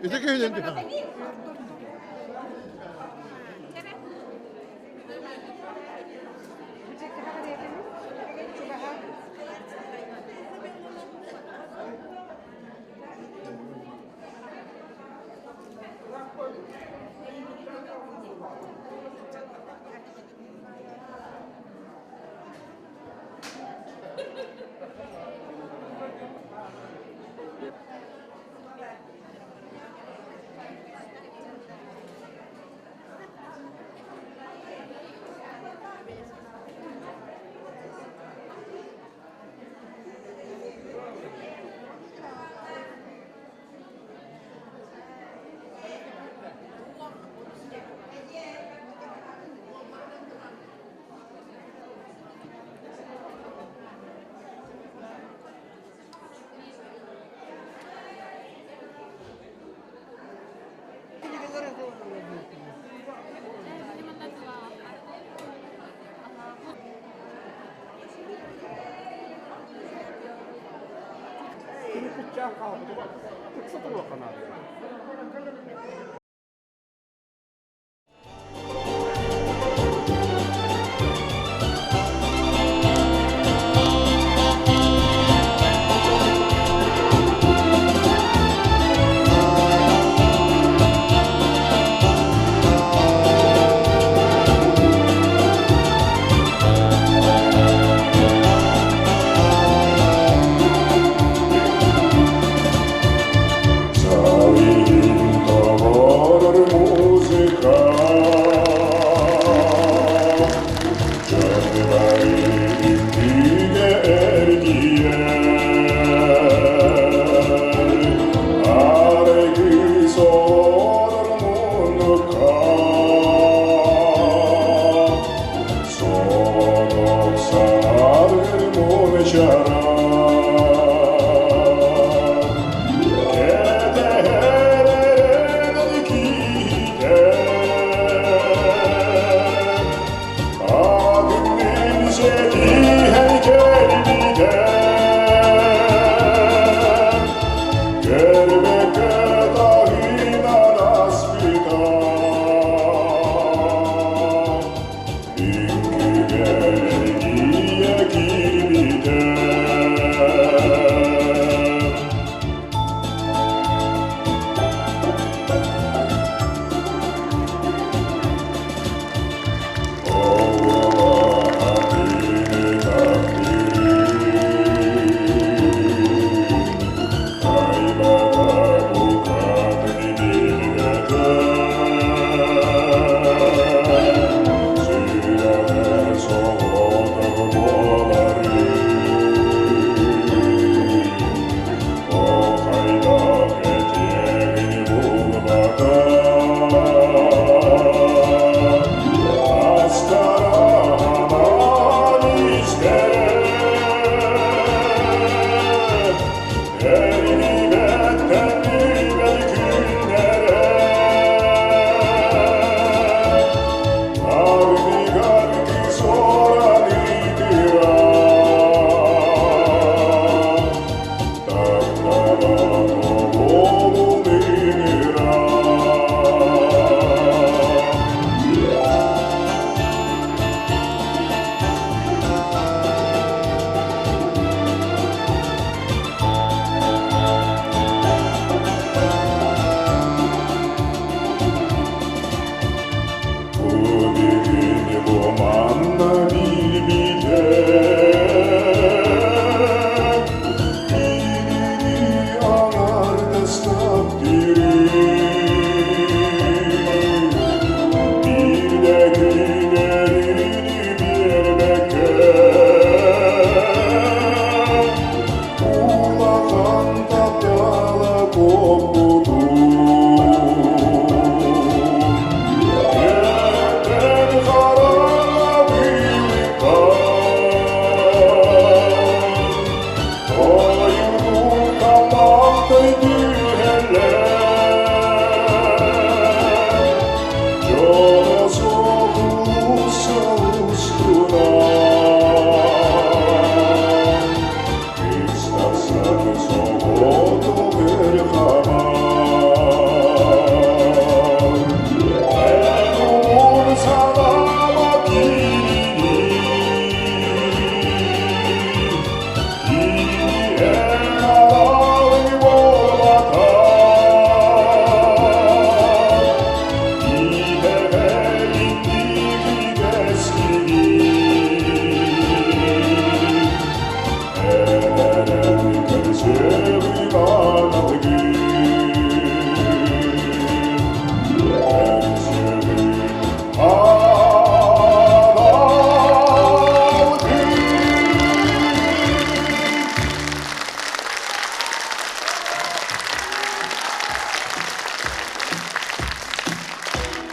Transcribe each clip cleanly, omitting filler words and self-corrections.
Ити киһинэн түһэҕин.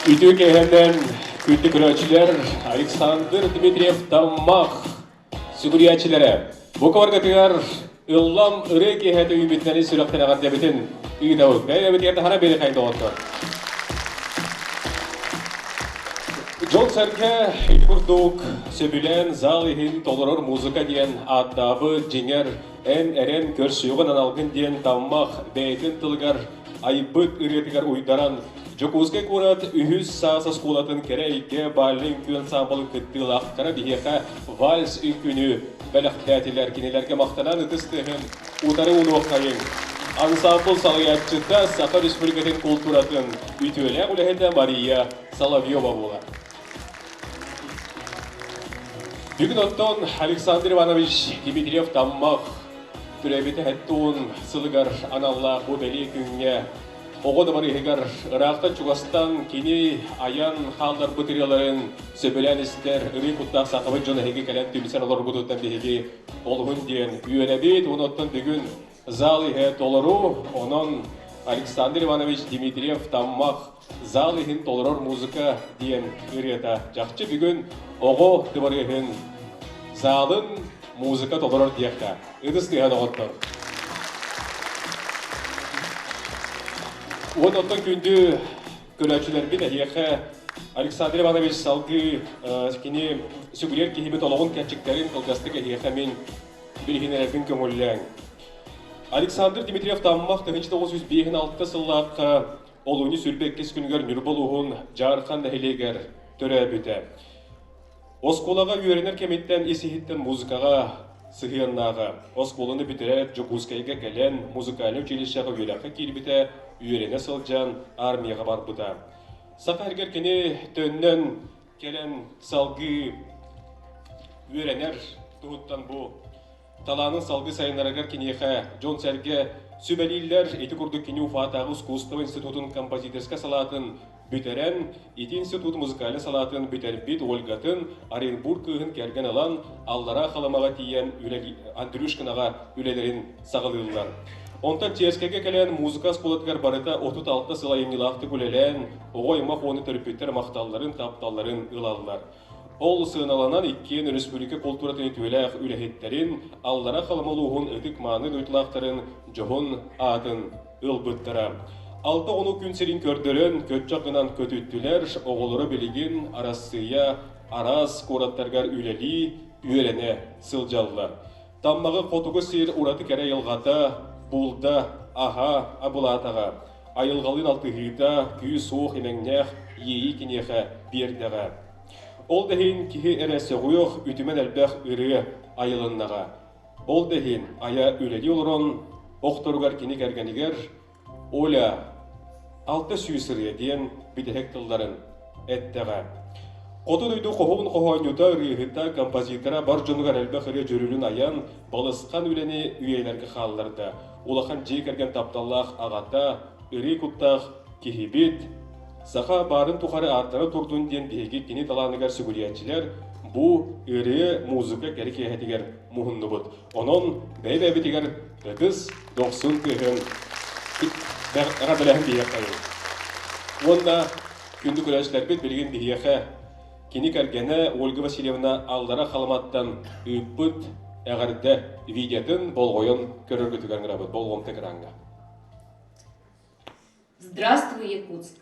Үтүө киэһэнэн күндү көрөөччүлэр Александр Дмитриев Таммах сүгүрүйээччилэрэ бу кыбаргытыгар ыллам ырыа киэһэтэ үүммүтүнэн сүрэхтэн эҕэрдэбитин ыытабыт. Бэйэбитигэр таһара биэриэхэйин доҕоттор. Дьон-сэргэ ити курдук сөбүлээн зал иһин толорор музыка диэн ааттаабыт дьиҥэр эн эрэн көрсүөҕүн аналгын диэн Таммах бэйэтин тылыгар айбыт ырыатыгар уйдаран Дьокуускай куорат үһүс саас оскуолатын кэрэ эйгэ бальнай үҥкүү ансаамбылын кыттыылаахтара биһиэхэ вальс үҥкүүнү бэлэхтээтилэр. Кинилэргэ махтанан ытыс тыаһын утары уунуоххайыҥ. Ансаамбыл салайааччыта Саха Республикатын култууратын үтүөлээх үлэһитэ Мария Соловьева буолар. Бүгүн оттон Александр Иванович Дмитриев Таммах төрөөбүтэ 70 сылыгар аналлаах бу бэлиэ күҥҥэ оҕо дыбарыһыгар ыраахтан-чугастан кини айан хаалларбыт ырыаларын сөбүлээн истэр ырыы куттаах сахабыт дьон эһиги кэлэн түмсэн олорбутуттан биһиги олуһун диэн үөрэбит. Онон бүгүн зал иһэ толору, онон Александр Иванович Дмитриев Таммах зал иһин толорор музыка диэн ырыата чахчы бүгүн оҕо дыбарыаһын залын музыка толорор диэххэ. Ытыс тыаһа доҕоттор. Уон оттон күндү көрөөччүлэрбит эһиэхэ Александр Иванович салгыы кини сүгүрүйэр киһибит олоҕун кэрчиктэрин кылгастык эһиэхэ мин билиһиннэрэрбин көҥүллээҥ. Александр Дмитриев Таммах 1956 сыллаахха олунньу 22 күнүгэр Ньурба улууһун Дьаархан нэһилиэгэр төрөөбүтэ. Оскуолаҕа үөрэнэр кэмиттэн ис-иһиттэн музыкаҕа сыһыаннааҕа. Оскуоланы бүтэрээт Дьокуускайга кэлэн музыкальнай училищеҕа үөрэххэ киирбитэ, үөрэнэ сылдьан армияҕа барбыта. Саха сиригэр кини төннөн кэлэн салгыы үөрэнэр туһуттан бу талаанын салгыы сайыннарарыгар киниэхэ дьон-сэргэ сүбэлииллэр. Ити курдук кини Уфаатааҕы искусство институтун композиторскай салаатын бүтэрэн, ити институт музыкальнай салаатын бүтэрбит Ольгатын Оренбург кыыһын кэргэн ылан, Аллараа Халымаҕа тиийэн Андрюшкинаҕа үлэлэрин саҕалыыллар. Онтон Черскэйгэ кэлэн музыка оскуолатыгар барыта 36 сыл айымньылаахтык үлэлээн, оҕо-аймах уонна төрөппүттэр махталларын, тапталларын ылаллар. Ол сыаналанан иккиэн өрөспүүбүлүкэ култууратын үтүөлээх үлэһиттэрин, Аллара Халыма улууһун ытык-мааны дойдулаахтарын дьоһун аатын ылбыттара. Алта оҕону күн сирин көрдөрөн, көччөх гынан көтүттүлэр, оҕолоро билигин Арассыыйа араас куораттарыгар үлэлии, үөрэнэ сылдьаллар. Таммаҕы хотугу сир ураты кэрэ айылҕата, булда, аһа, абылаатаҕа. Айылҕалыын алтыһыыта, күүс-уох имэҥнээх иэйии киниэхэ биэрдэҕэ. Ол да иһин киһи эрэ сөҕүөх үтүмэн элбэх ырыа айылыннаҕа. Ол да иһин айа үлэлии олорон охторугар кини кэргэнигэр Оля 600 ырыа диэн бүтэһик тылларын эттэҕэ. Хоту дойду хоһуун хоһоонньута, ырыаһыта, композитора бар дьонугар элбэх ырыа дьүрүлүн айан, балысхан үлэни үйэлэргэ хаалларда. Улахан дьиэ кэргэн тапталлаах аҕата, ырыы куттаах киһибит, саха баарын тухары ааттара турдун диэн биһиги кини талааныгар сүгүрүйээччилэр бу ырыа, музыка кэрэ киэһэтигэр муһуннубут. Онон бэйэ-бэйэбитигэр ытыс дохсун тыаһын эҕэрдэлэһэн биһиэххэйиҥ. Уонна күндү көрөөччүлэрбит билигин биһиэхэ кини кэргэнэ Ольга Васильевна Аллара Халыматтан ыыппыт эҕэрдэ видеотын болҕойон көрөргүтүгэр ыҥырабыт. Болҕомто экраҥҥа. Здравствуй, Якутск!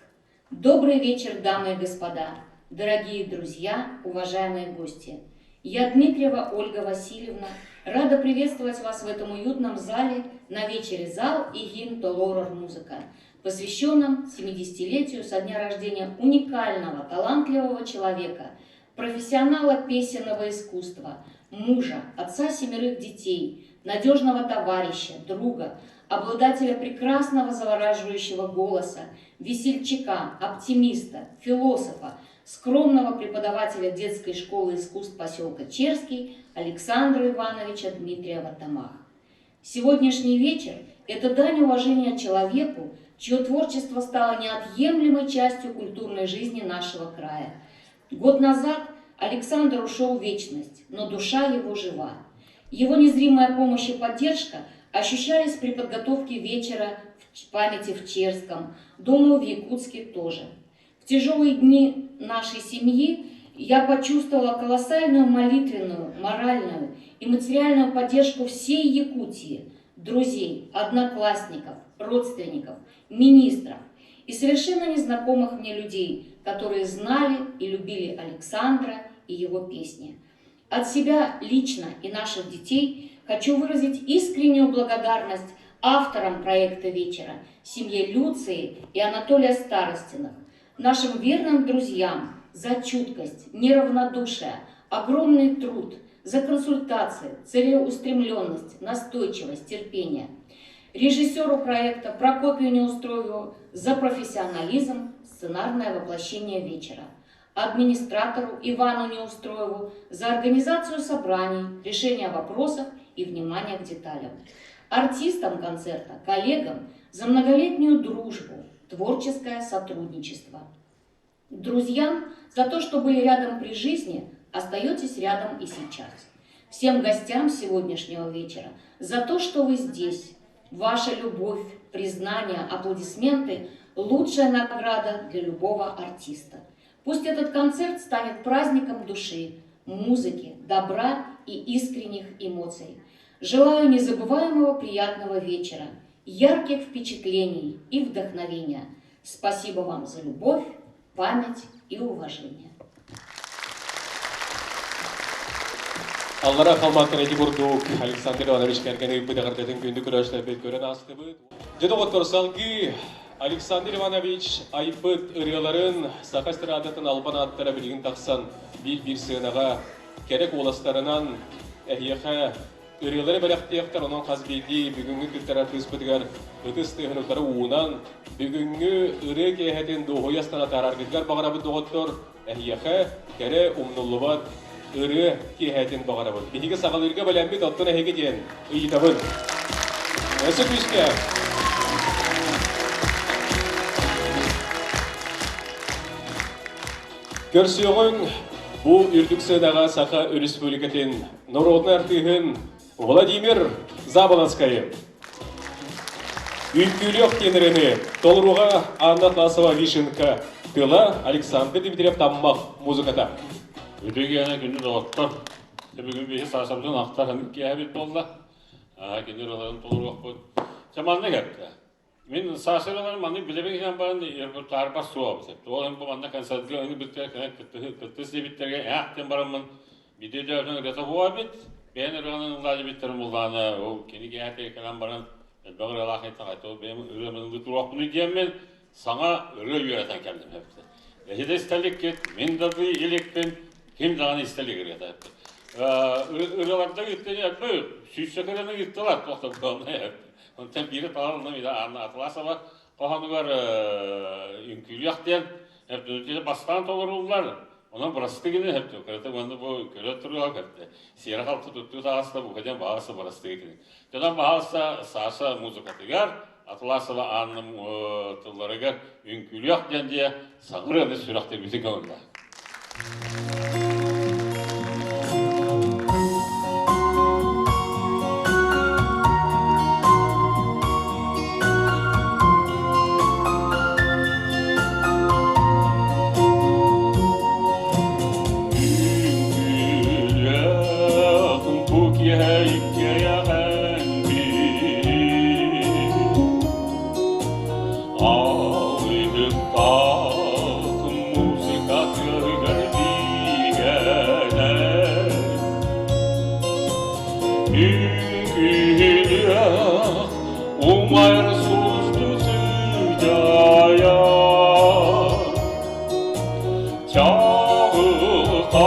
Добрый вечер, дамы и господа, дорогие друзья, уважаемые гости. Я Дмитриева Ольга Васильевна, рада приветствовать вас в этом уютном зале на вечере «Зал иһин толорор музыка», посвященном 70-летию со дня рождения уникального, талантливого человека, профессионала песенного искусства, мужа, отца семерых детей, надежного товарища, друга, обладателя прекрасного завораживающего голоса, весельчака, оптимиста, философа, скромного преподавателя детской школы искусств поселка Черский Александра Ивановича Дмитриева Тамах. Сегодняшний вечер – это дань уважения человеку, чье творчество стало неотъемлемой частью культурной жизни нашего края. Год назад Александр ушел в вечность, но душа его жива. Его незримая помощь и поддержка ощущались при подготовке вечера в памяти в Черском, думаю, в Якутске тоже. В тяжелые дни нашей семьи я почувствовала колоссальную молитвенную, моральную и материальную поддержку всей Якутии, друзей, одноклассников, родственников, министров и совершенно незнакомых мне людей, которые знали и любили Александра и его песни. От себя лично и наших детей хочу выразить искреннюю благодарность авторам проекта вечера, семье Люции и Анатолия Старостиных, нашим верным друзьям за чуткость, неравнодушие, огромный труд, за консультации, целеустремленность, настойчивость, терпение. Режиссеру проекта Прокопию Неустроеву за профессионализм, сценарное воплощение вечера. Администратору Ивану Неустроеву за организацию собраний, решение вопросов и внимание к деталям. Артистам концерта, коллегам за многолетнюю дружбу, творческое сотрудничество. Друзьям за то, что были рядом при жизни, остаетесь рядом и сейчас. Всем гостям сегодняшнего вечера за то, что вы здесь. Ваша любовь, признание, аплодисменты – лучшая награда для любого артиста. Пусть этот концерт станет праздником души, музыки, добра и искренних эмоций. Желаю незабываемого приятного вечера, ярких впечатлений и вдохновения. Спасибо вам за любовь, память и уважение. Аллара халмааттан ити курдук Александр Иванович кэргэни ыыппыт эҕэрдэтин күндү көрөөччүлэрбит көрөн аастыбыт. Дьэ доҕоттор салгыы Александр Иванович айбыт ырыаларын саха эстрадатын албан ааттара билигин тахсан биир-биир сыанаҕа кэрэ куоластарынан эһиэхэ ырыалары бэлэхтиэхтэр, онон хас биирдии бүгүҥҥү кыттар артыыспытыгар ытыс тыаһын утары уунан, бүгүҥҥү ырыа киэһэтин дуоһуйа астана атаараргытыгар баҕарабыт доҕоттор, эһиэхэ кэрэ умнуллубат ырыа киэһэтин баҕарабыт. Биһиги саҕалыырга бэлэммит, оттон эһиги диэн ыйытабын. Өссө күүскэ! Көрсүөҕүҥ бу үрдүк сыанаҕа Саха Өрөспүүбүлүкэтин норуотун артыыһын Владимир Заболоцкайы. Үҥкүүлүөх диэн ырыаны толоруоҕа Анна Атласова Вишенка, тыла Александр Дмитриев Таммах музыката. Үтүө күнү доҕоттор. Бүгүн биһи саасабытын ахтар киэһэбит буолла. Кини ырыаларын толоруохпут. Чэ маннык эптэ. Мин Сашаларын маннык билэбин гынан баран таарбар суох эбит. Ол бу манна концертга ыҥырбыттар кыттыс диэбиттэргэ ээх диэн бараммын биирдэ өйдөөтөн ырыата буола эбит. Бэйэн ырыанан ыллаа диэбиттэрин буллаана ол кини киэһэтигэр кэлэн баран элбэх ырыалаах ыйытаҕай ол бэйэм ырыамын ылыы туруохпунуй диэммин саҥа ырыа үөрэтэн кэллим эбит. Эһи да истэ иликкит, мин да иликпин, ким даҕаны истэ илик ырыата эбит. Ырыаларда ыыттыны элбэх сүүсчэкэ ырыаны ыыттылар туох да буолла Онтон биири талан ыллым Анна Атласова хоһоонугар үҥкүүлүөх диэн өртүнүтү бастаан толоруллар. Онон бырастыы гына өптө кырата уонна бу көрө туруга көрдө. Сиэрэ халты туттуу таҕыста бука диэн баҕарса бырастыы гына. Төнөн баҕарса Саша музыкатыгар Атласова Анна тылларыгар үҥкүүлүөх диэн дьиэ саҥырыаны сүрэхтэрбитин көҥүллээх. Музыка тыаһыгар биигэнэ Үҥкүүлүөх умайар сулусту сыдьаайа Чаҕылхай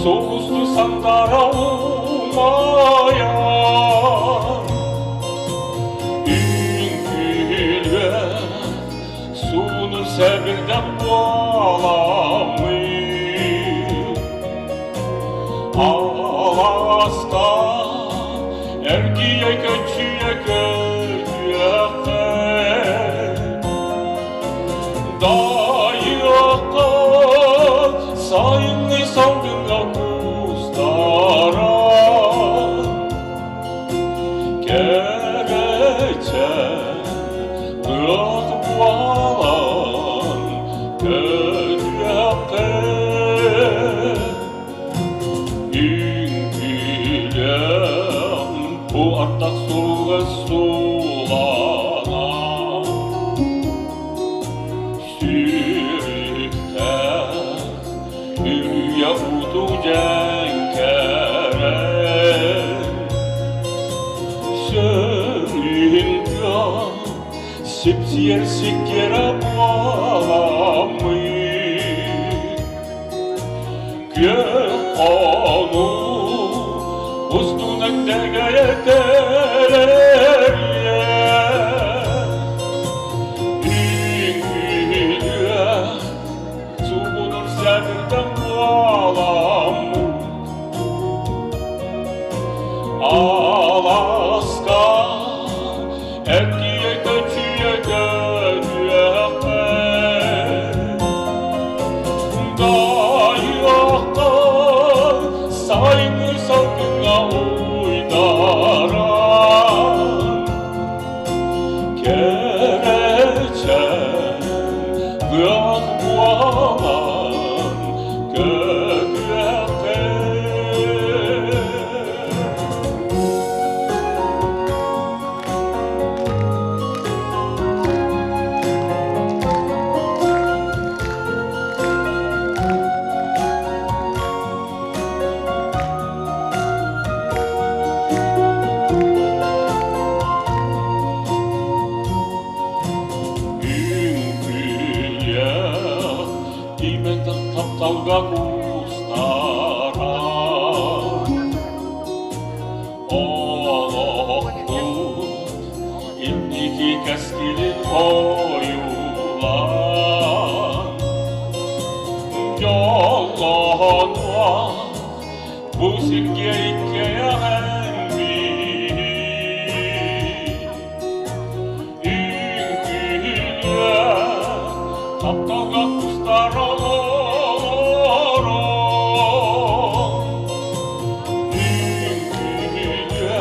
сулусту сандара умайар Үҥкүүлүөх Сууну сэбирдэх буоламмыт Алааска эргийэ көччүйэ көтүөххэ Дайыахха сайыҥҥы салгыҥҥа куустара Кэрэчээн ыах буолан Сиккиэр сиккиэрэ буоламмыт Күөх хонуу устунан дэгэйэтэрийэ Үҥкүүлүө субунур сэбирдэх буоламмыт Аласка эргийэ көччүйэ көтүөххэ Дайыахха сайыҥҥы салгыҥҥа уйдаран Кэрэчээн лыах буолан көтүөххэ. Үҥкүүлүөх тиийбэтэх тапталга куустаран Олохпут инники кэскилин ойуулаан Дьоллонуо бу сиргэ иккиэйэҕин Үҥкүүлүө тапталга кустар олорон Үҥкүүлүө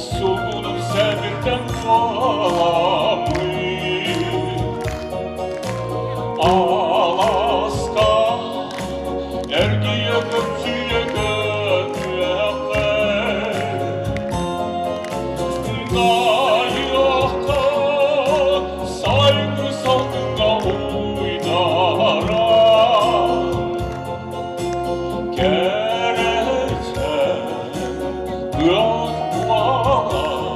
сугунур сэбирдэх буоламмыт Аласка эргийэ көпсүйэ көтүөххэ Дайыахха сайыҥҥы салгыҥҥа уйдаран Кэрэчээн кыах буолан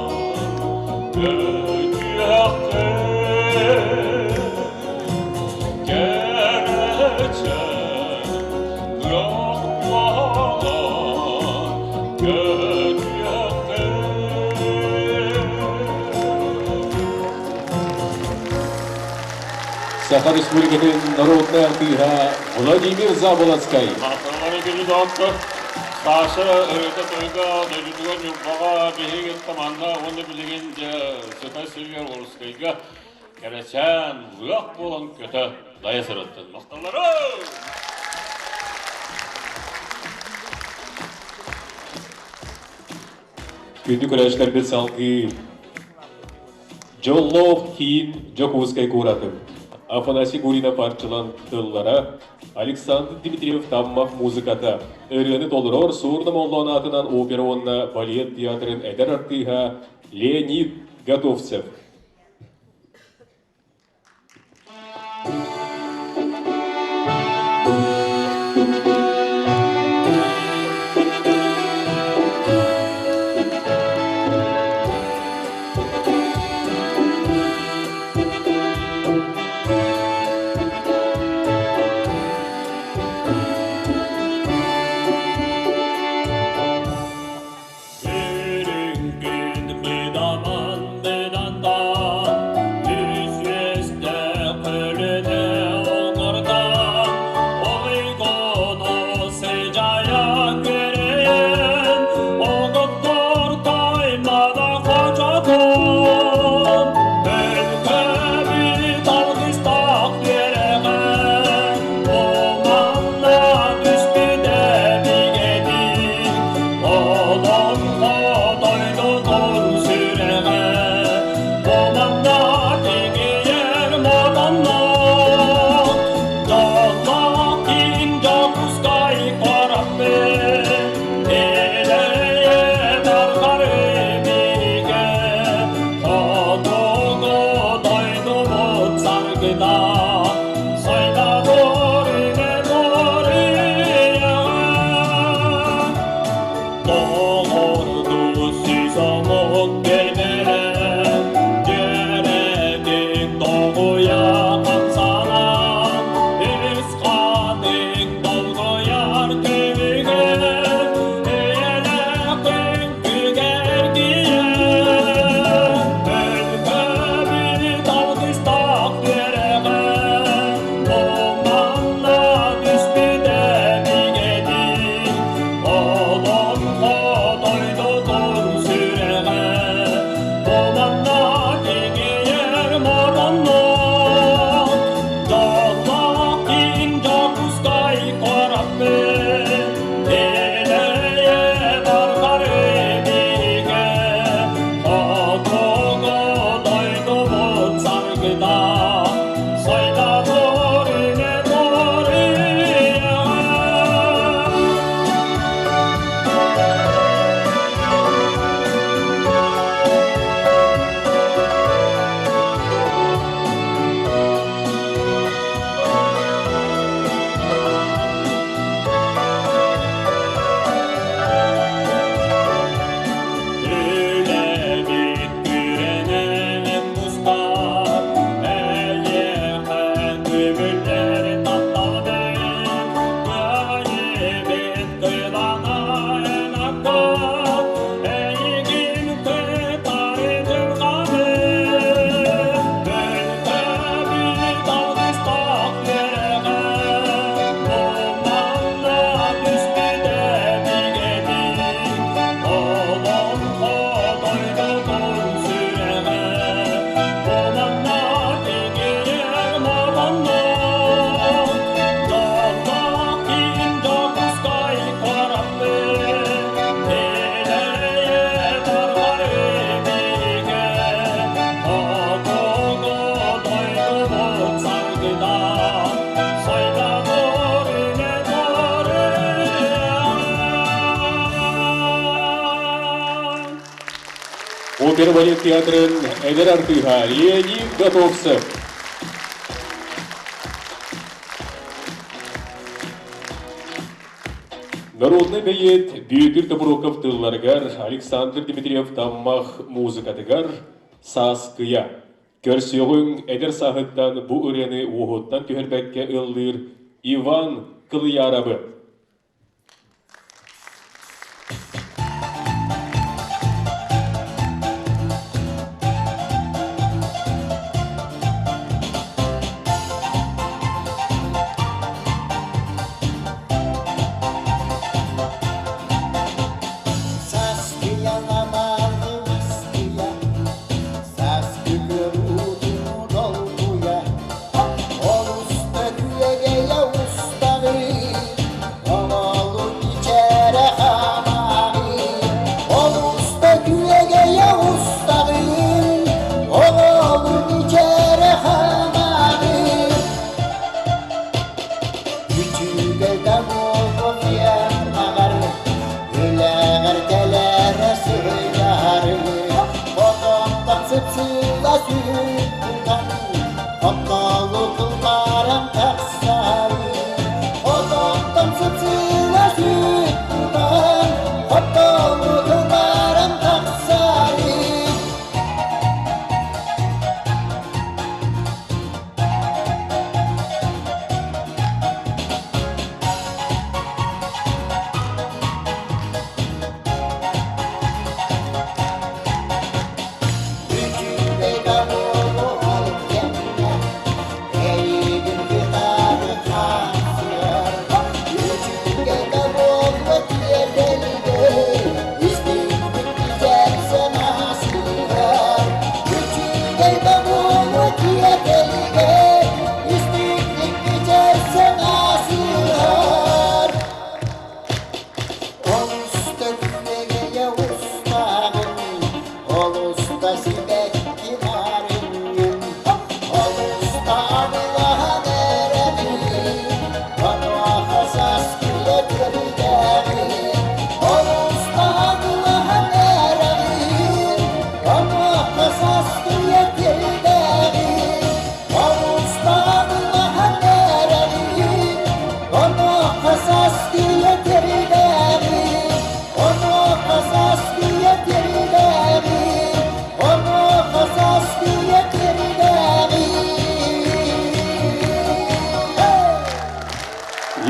көтүөххэ Кэрэчээн кыах буолан көтүөххэ. Саха Республикатын народнай артыыһа Владимир Заболоцкай. Махталлары күнү доҕоттор. Саша ырыата тойуга дойдутугар Ньурбаҕа биһиги манна уонна билигин дьэ сыта сиригэр Орскайга кэрэчээн лыах буолан көтө дайа сырыттын. Махталлары! Күндү көрөөччүлэрбит салгыы Дьоллоох киин Дьокуускай куоратын Афанасий Гуринов арчылан тыллара, Александр Дмитриев таммах музыката, ырыаны толорор Суорна Моллоон аатынан опера уонна балет театрын эдэр артыыһа Леонид Готовцев. Үрүҥ күн мыдаман мыдан. Үлэбит күрэнэн мустар, эйиэхэ көмүллэр тапталбыт, кыайыбыт кыланан акка, эйигин кытары дьылҕабыт, өлкөбүт алгыстаах үөрэҕэ, бу манна түспүтэ бигэбит, Олоҥхо дойдутун сүрэҕэ, бу манна тиҥирэх модонноох, дьоллоох киин Дьокуускай куораппыт, илэйэ барҕары бигэ, хотугу дойдубут саргыта, сайда Опера балет театрын эдэр артыыһа Леонид Готовцев. Народный бэйиэт Бүөтүр Тобуроков тылларыгар Александр Дмитриев Таммах музыкатыгар «Сааскыйа». Көрсүөҕүҥ эдэр сааһыттан бу ырыаны уоһуттан түһэрбэккэ ыллыыр Иван Кылыйаарабы.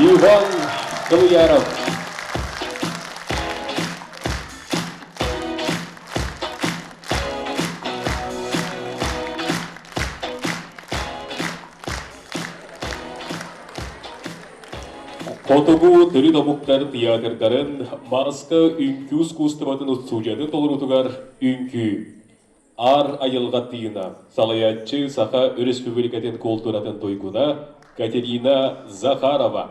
Иван Кылыяров. Хотугу төрүт омуктар театрдарын Марска үҥкүү ускуустубатын устуудьуйатын толоруутугар үҥкүү Аар айылҕа тыына салайааччы Саха Өрөспүүбүлүкэтин култууратын туйгуна Катерина Захарова.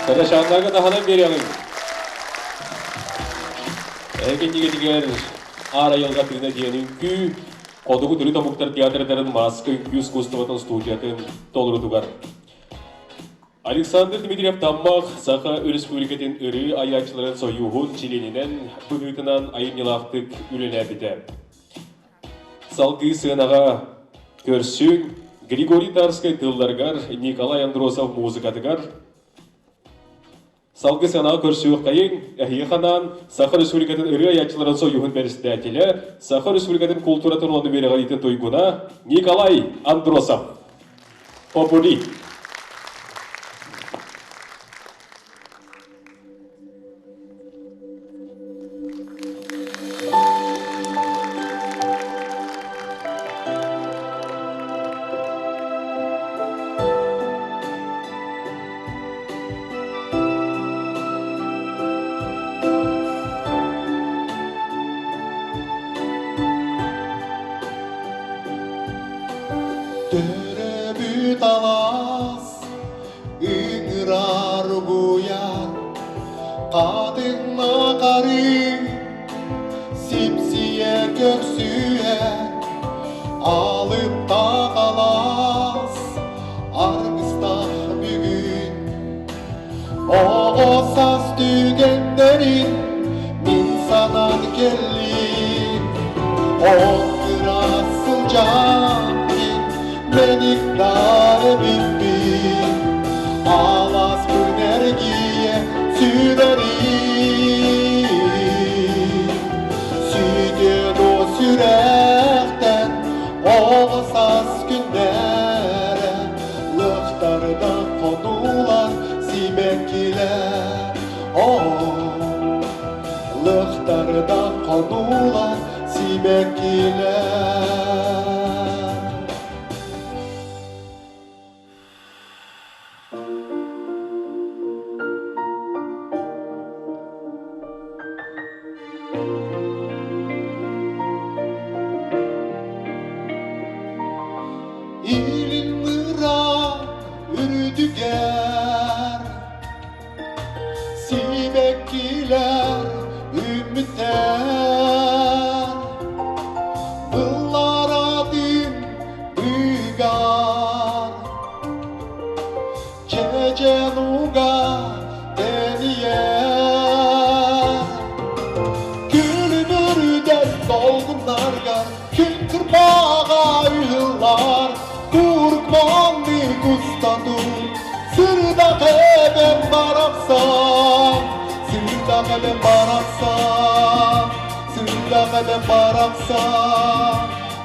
Сарашаннарга таһынан биэриэҕиҥ. Эһиги Аар айылҕа тыына диэн үҥкүү Хотугу төрүт омуктар театрдарын мааска үҥкүү искусствотын студиятын толорутугар. Александр Дмитриев Таммах Саха Өрөспүүбүлүкэтин ырыы айааччыларын сойууһун чилиэнинэн быһыытынан айымньылаахтык үлэлээбитэ. Салгыы сыанаҕа көрсүҥ Григорий Тарскай тылларыгар, Николай Андросов музыкатыгар Салгыы сыанаҕа көрсүөххэйиҥ, эһиэхэ анаан Саха Республикатын ырыа айааччыларын сойууһун бэрэссэдээтэлэ, Саха Республикатын култууратын уонна үөрэҕириитин туйгуна Николай Андросов. Попури. Төрөбүт алаас ыҥырар угуйар хатыҥна харыы сипсийэ көрсүһэ алыптаах алаас аргыстаах бүгүн оҕо саас түгэннэрин мин санаан кэллим от кыра сылдьан мин мэник да эбиппин алааспын эргийэ сүрэрим сүтүө дуо сүрэхтэн оҕо саас күннэрэ лыхтарда хонуулар сибэккилэр оо лыхтарда хонуулар сибэккилэр. Илин мыраан үрдүгэр сибэккилэр үүммүттэр Былларатым быгар Чэчэн уга тэнийэр Күлүмүрдэн долгуннаргар Күн кырбаҕа ыһыллар Туркманнык устатын Сырдах эбэм барахсан Сырдах эбэм барахсан Сырдах эбэм барахсан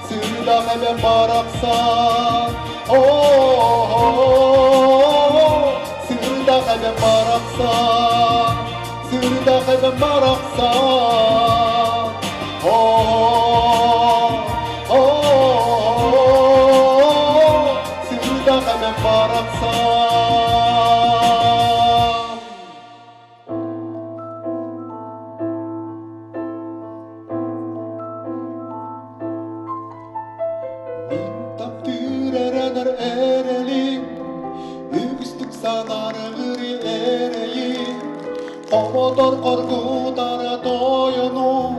Сырдах эбэм барахсан О-о-о Сырдах эбэм барахсан Сырдах эбэм барахсан О-о-о Сырдах эбэм барахсан. Мин таптыыр эрэнэр эрэлим, үгүстүк санааргыр эрэйим, хомотор хоргутар тойонум,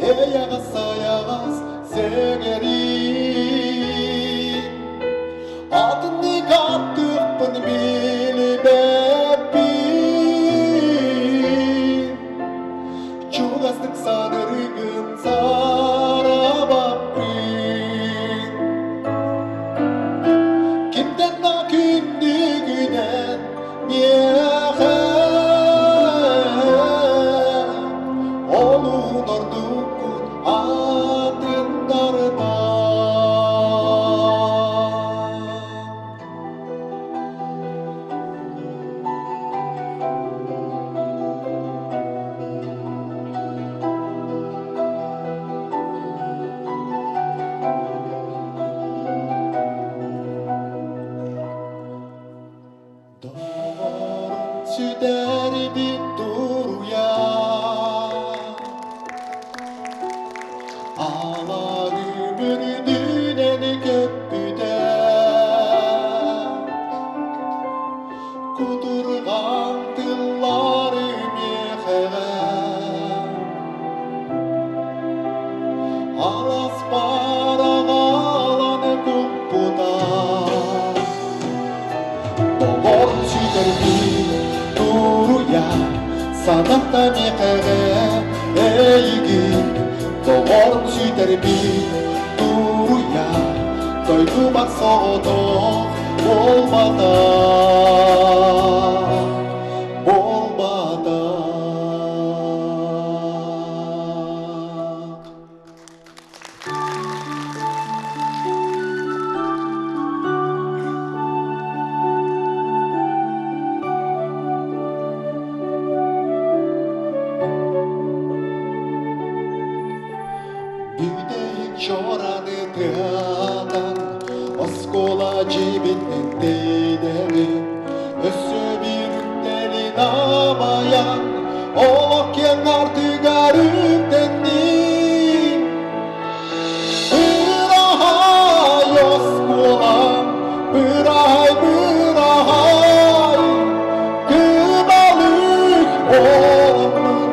эйэҕэс сайаҕас сэгэрим. Атыннык аттыахпын билбэппин, чугастык саныргын сарабаппын. Кимден да күндүгүнэн миэхэ олуһун ордуккун атыннартан. Санатта миэхэҕэ эйигин доҕорун сүтэрбит туруйа дойдубар соҕотох буолбатах буолбатах. Бүтэһик чораны тыатан, оскуола дьиэбиттэн тэйдэбин, өссө биир үктэлин абайан, олох киэҥ артыгар үктэнним. Быраһай оскуолам, быраһай, быраһай, кыбалык оламмын,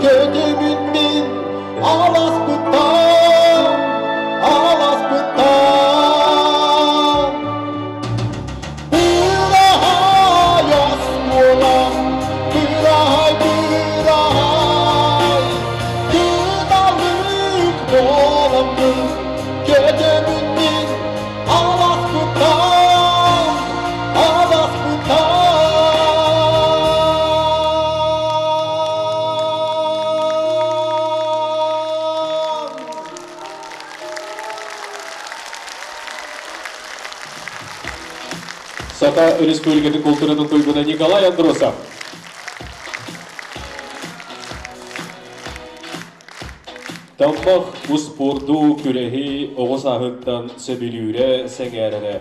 көтөбүн мин аласпыттан, аласпыттан. Быраһай оскуолам, быраһай, быраһай, кыналык буоламмын, көтөбүн мин аласпыттан, аласпыттан. Саха Республикатын култууратын туйгуна Николай Андросов. Таммах успуорду күрэһи оҕо сааһыттан сөбүлүүрэ, сэҥээрэрэ.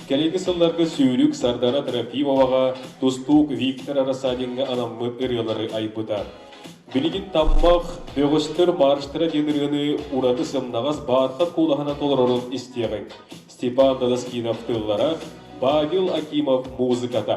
Кэлиҥҥи сылларга сүүрүк Сардана Трофимоваҕа, тустуук Виктор Рассадиҥҥа анаммыт ырыалары айбыта. Билигин Таммах бөҕөстөр марштара диэн ырыаны ураты сымнаҕас баархат куолаһынан толорорун истиэҕиҥ. Степан Дадаскинов тыллара, Павел Акимов музыката.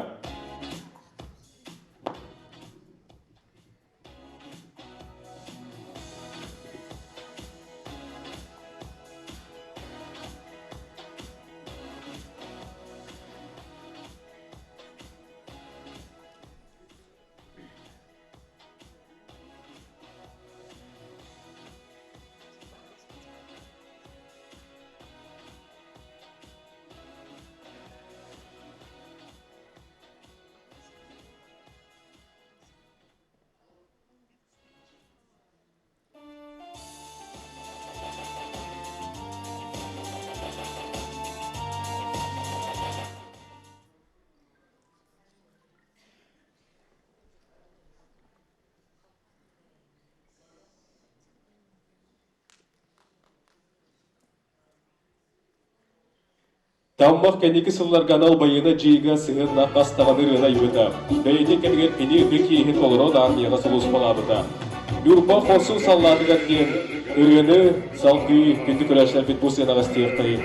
Таммах кэнники сылларга анал байыаннай дьайыыга сыһыаннаах хас даҕаны ырыаны айбыта. Бэйэтин кэмигэр кини ытык иэһин толорон армияҕа сулууспалаабыта. Ньурба хорсун саллаатыгар диэн ырыаны салгыы күндү көрөөччүлэрбит бу сыанаҕа истиэхтэйин.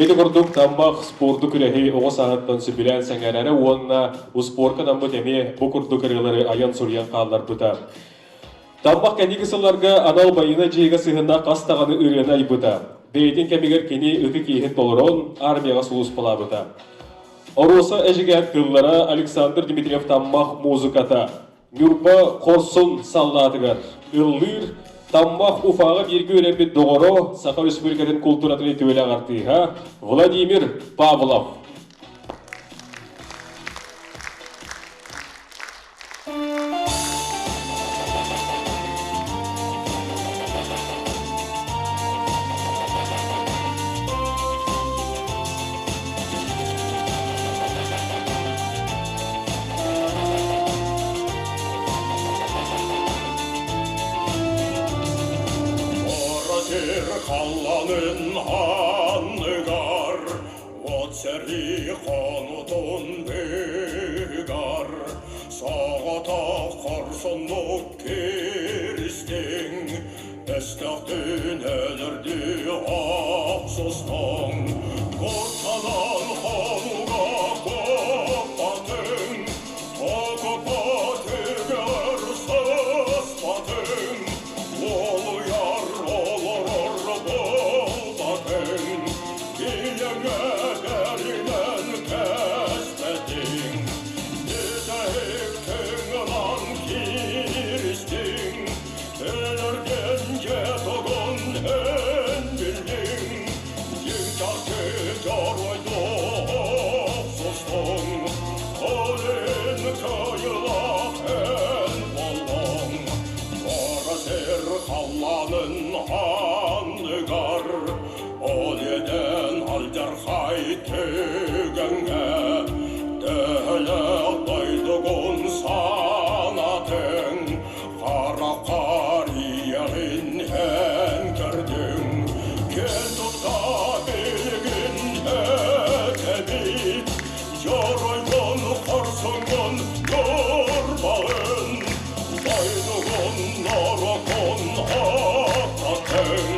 Дьэ курдук Таммах спорду күрэһи оҕо сааһыттан сөбүлээн сэҥээрэрэ уонна успуорка анаммыт эмиэ бу курдук ырыалары айан суруйан хаалларбыта. Таммах кэнники сылларга анал байыаннай дьиэгэ сыһынна хас даҕаны ырыаны айбыта. Бэйэтин кэмигэр кини ытык иэһин толорон армияҕа сулууспалаабыта. Оруоса эдьигээн тыллара Александр Дмитриев Таммах музыката Ньурба хорсун саллаатыгар ыллыыр Таммах Уфаҕа бииргэ үөрэммит доҕоро Саха Республикатын култууратын үтүөлээх артыыһа Владимир Павлов. Сир халланын анныгар, от сэрии хонутун быыгар, соҕотох хорсуннук киристиҥ, Өстөөхтүүн өлөрдүү охсустуҥ, Куттанан хонууга куоппатыҥ, Окупа түгэр сыспатыҥ, Уолуйар олорор буолбатыҥ, Ийэҥэ бэринэн кэспэтиҥ, Бүтэһик тыҥынан кииристиҥ, Өлөргөн дьэ тугун эн биллиҥ, Дьиҥ чахчы дьоруойдук сустуҥ, Ол иһин кыайыылаах эн буоллуҥ. Хара сир халлаанын анныгар, Ол иэдээн алдьархай түгэҥҥэ, Төһөлөөх дойдугун санатыҥ, Хараххар ийэҕин эн көрдүҥ, Киэн тутта билигин этэбит, Дьоруойгун, хорсуҥҥун ньурбаҕын, Дойдугун, норуоккун аттаттыҥ,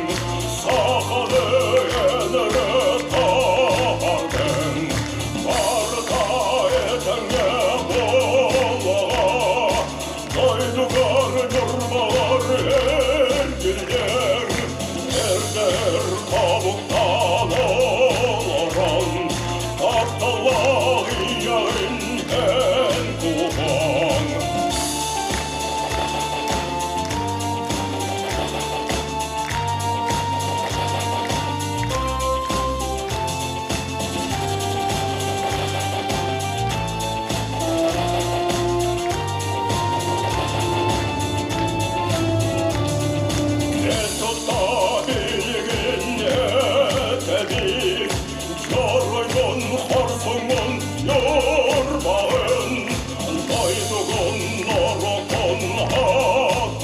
Саханы эн эрэ таһаардыҥ, Барыта этэҥҥэ буолуоҕа, Дойдугар Ньурбалар эргиллэр, эрдэр тобуктаан олорон, тапталлаах ийэҕин эн куһаҥ. Дьоруйгун, хорсуҥҥун, ньурбаҕын, дойдугун, норуоккун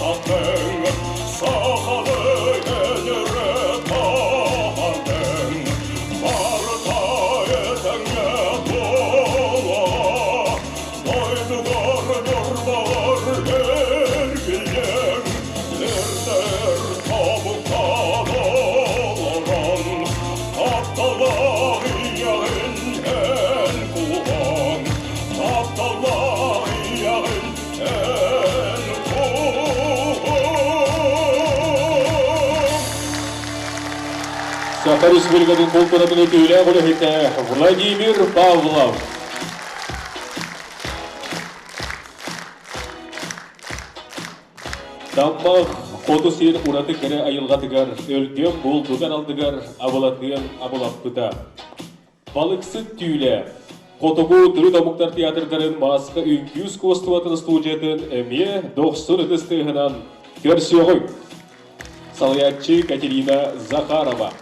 аттаттыҥ, сахалы энэрэ таһаардыҥ, барыта этэҥҥэ буолуо, Дойдугар Ньурбаҕар эргиллэн, эрдэр тобуктаан олорон, тапталлаах ийэҕин эн куһаҥ, тапталлаах ийэҕин эн куһаҥ. Саха Республикатын култууратын үтүөлээх үлэһитэ Владимир Павлов. Таммах хоту сир ураты кэрэ айылҕатыгар өлгөм булдугар алдыгар абылатыан абылаппыта. Балыксыт түүлэ Хотугу төрүт омуктар театрдарын мааска үҥкүү искусствотын студиятын эмиэ дохсун ытыс тыаһынан көрсүөҕүҥ. Салайааччы Катерина Захарова.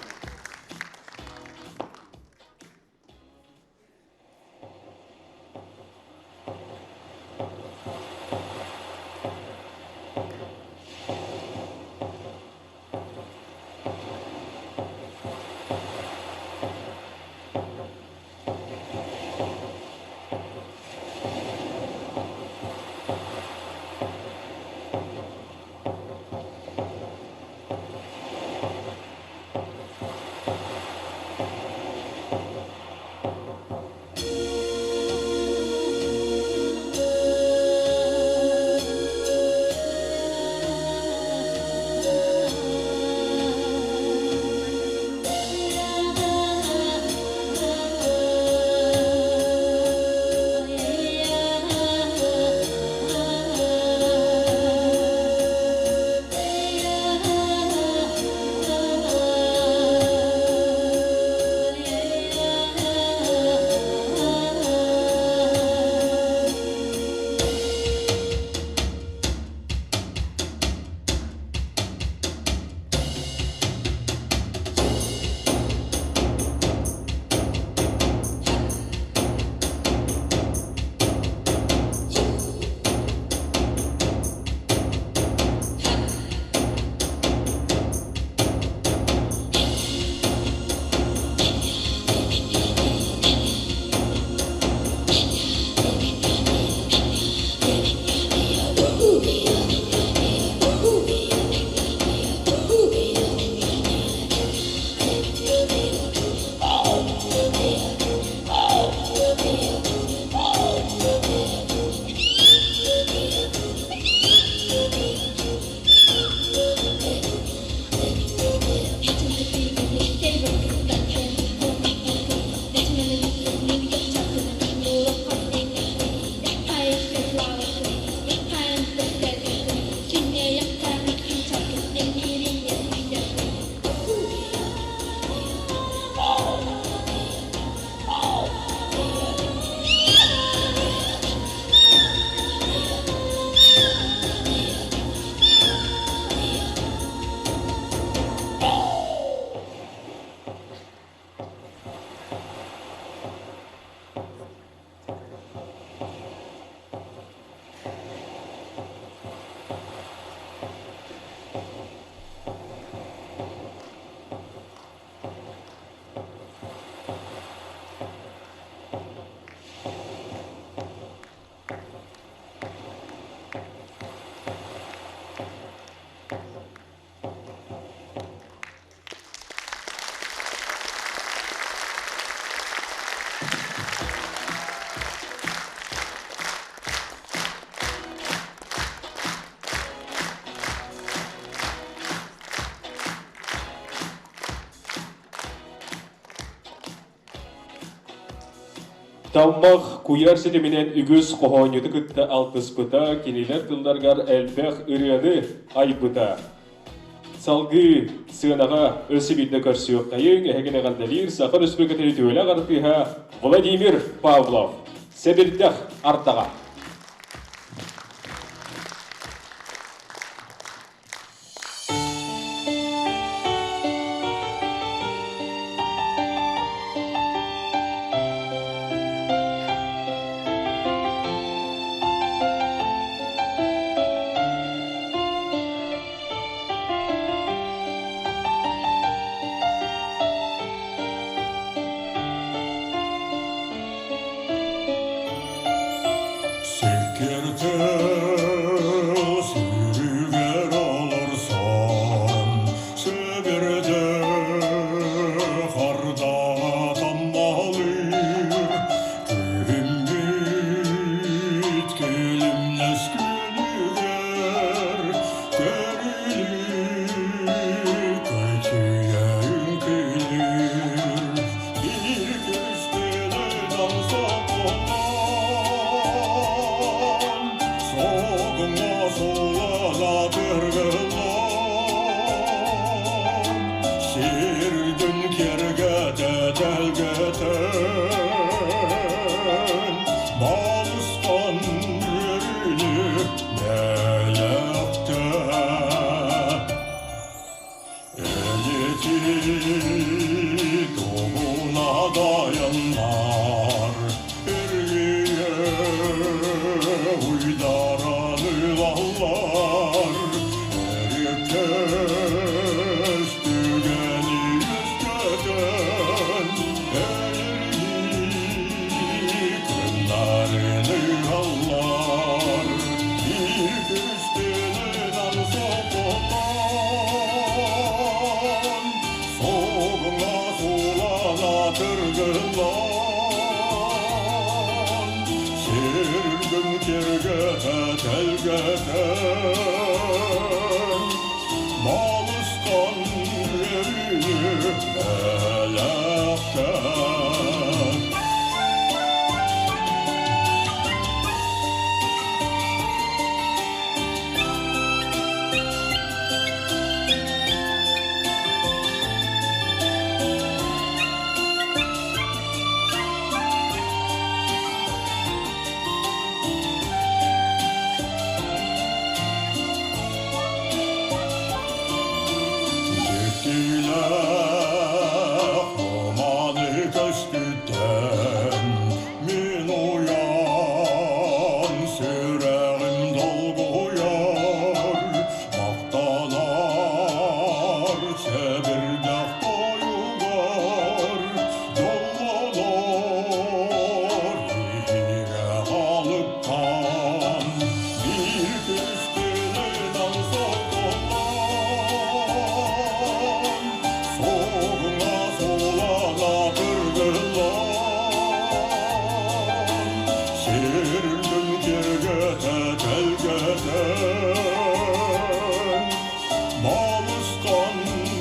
Таммах куйаар ситиминэн үгүс хоһоонньуту кытта алтыспыта, кинилэр тылларыгар элбэх ырыаны айбыта. Салгыы сыанаҕа өссө биирдэ көрсүөххэйиҥ, эһигин эҕэрдэлиир Саха Өрөспүүбүлүкэтин үтүөлээх артыыһа Владимир Павлов. Сэбирдэх ардаҕа. Сиккиртил сүүрүгэр олорсон, Сибирде харда таммалыыр, Күһүммүт күлүмнэс күнүгэр, Көрүлүү көтүйэ үҥкүүлүүр. Биир күстүнүнэн соколон, Соҕуҥа сулана тыргылан, Сирдин киэргэтэ тэлгэтэн, Балыстан үөрүүнү бэлэхтээ. Элити тугуна дайаннар, Эргийэ уйдаран ылаллар, Эриэккэс түгэни үөскэтэн, Эргий кыннарын ыһаллар, Биир күстүнүнэн соколон, Соҕуҥа сулана тыргылан, Сиргин киргэтэ тэлгэтэн, Балысхан үөрүүнү бэлэхтэн. Дьиктилээх романы көстүттэн мин уйан сүрэҕим долгуйар, махтанар сэбирдэх тойугар, дьоллонор иһигэ алыптан, биир күстүнүнэн соколон, Соҕуҥа сулана тыргыллан, Сиргин киэргэтэ тэлгэтэн, Балысхан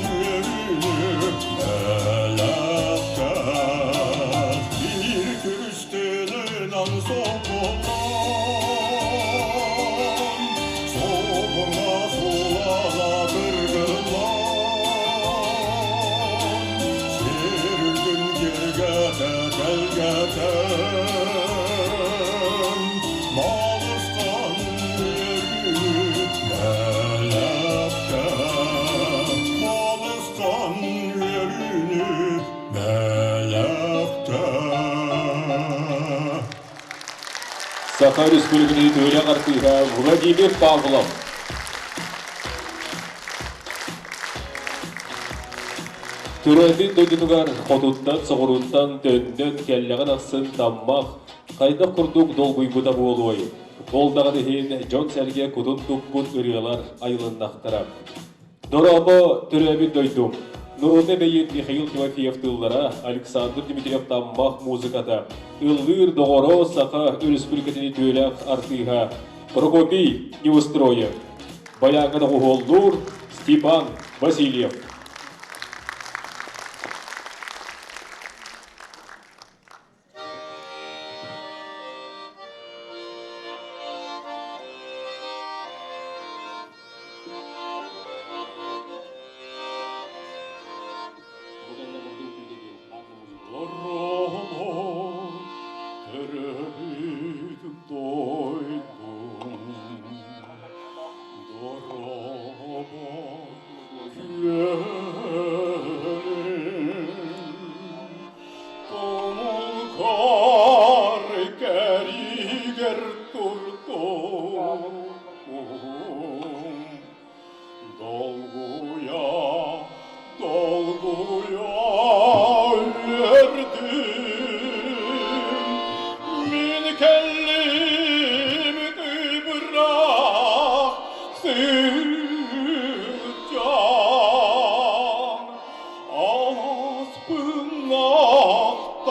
үөрүүнү бэлэхтээ. Биир күстүнүнэн соколон, Соҕуҥа сулана тыргыллан, Сиргин киэргэтэ тэлгэтэн, Балысхан үөрүүнү бэлэхтээ. Балысхан үөрүүнү бэлэхтээ. Саха Республикатын үтүөлээх артыыһа Владимир Павлов. Төрөөбүт дойдутугар хотуттан, соҕурууттан төннөн кэллэҕин ахсын таммах хайдах курдук долгуйбута буолуой? Ол даҕаны иһин дьон-сэргэ кутун туппут ырыалар айылыннахтара. Дорообо, төрөөбүт дойдум! Народнай бэйиэт Михаил Тимофеев тыллара, Александр Дмитриев Таммах музыката, ыллыыр доҕоро Саха Өрөспүүбүлүкэтин үтүөлээх артыыһа Прокопий Неустроев, баяҥҥа доҕуһуоллуур Степан Васильев. Хаар кэригэр турдум, Долгуйа, долгуйа үөрдүм. Мин кэллим быраах сылдьан, Аласпын ахтан.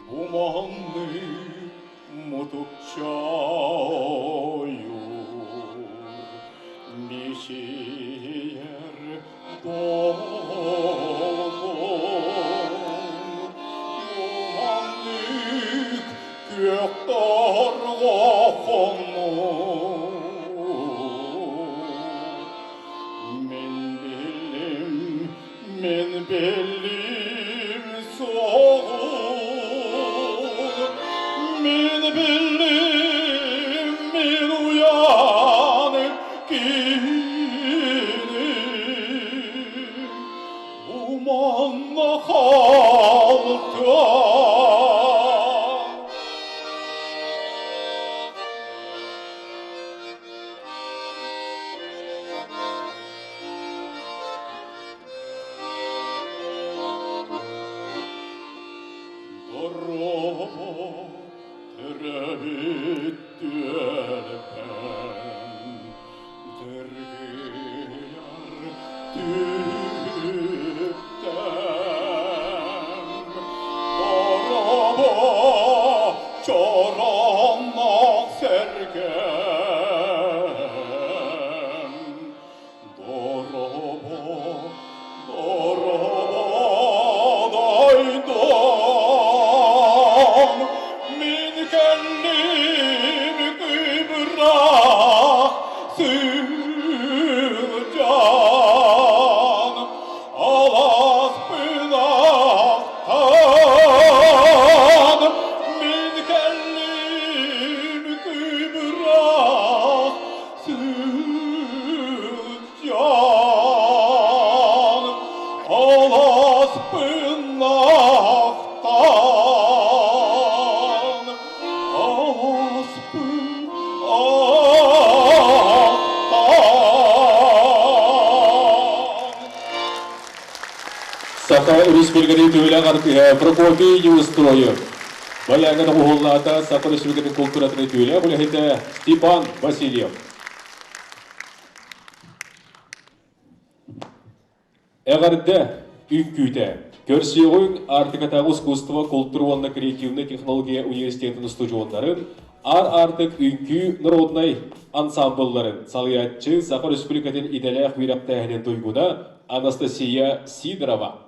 Бу маннык мутукча ойуур мичийэр долгун. Бу маннык күөх торҕо хонуу. Мин биллим, мин биллим суоҕун, мин биллим, мин уйан киһини. Бу манна хаалтан. Дорообо төрөөбүт түөлбэм, дыргыйар түптэм. Дорообо чороонноох сэргэм, Дорообо, дорообо дойдум, мин кэллим кыыбыраах сылдьан, алааспын ахтан, мин кэллим кыыбыраах Сылдьан алааспын ахтан, алааспын ахтан. Саха Республикатын үтүөлээх артыыһа Прокопий Неустроев. Баяҥҥа доҕуһуоллаата Саха Республикатын култууратын үтүөлээх үлэһитэ Степан Васильев. Эҕэрдэ, үҥкүүтэ! Көрсүөҕүҥ Арктикатааҕы искусство, култуура уонна креативнай технология университетын устудьуоннарын Аар Аартык үҥкүү народнай ансаамбылларын салайааччы Саха Республикатын идэлээх үөрэхтээһинин туйгуна Анастасия Сидорова.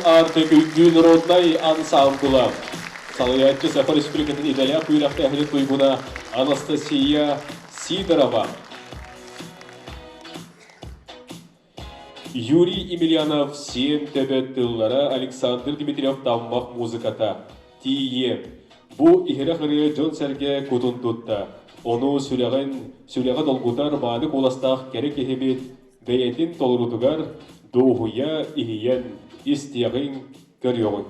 Аартык үҥкүү народнай ансаамбыла. Салайааччы Саха Республикатын идэлээх үөрэхтээһини туйгуна Анастасия Сидорова. Юрий Емельянов Сиэн төбө тыллара Александр Дмитриев Таммах музыката. Тиийиэ. Бу иһирэх ырыа дьон-сэргэ кутун тутта. Ону сүрэҕин, сүрэҕи долгутар мааны куоластаах кэрэ киһибит бэйэтин толоруутугар дуоһуйа иһийэн истиэҕиҥ, көрүөҕүҥ.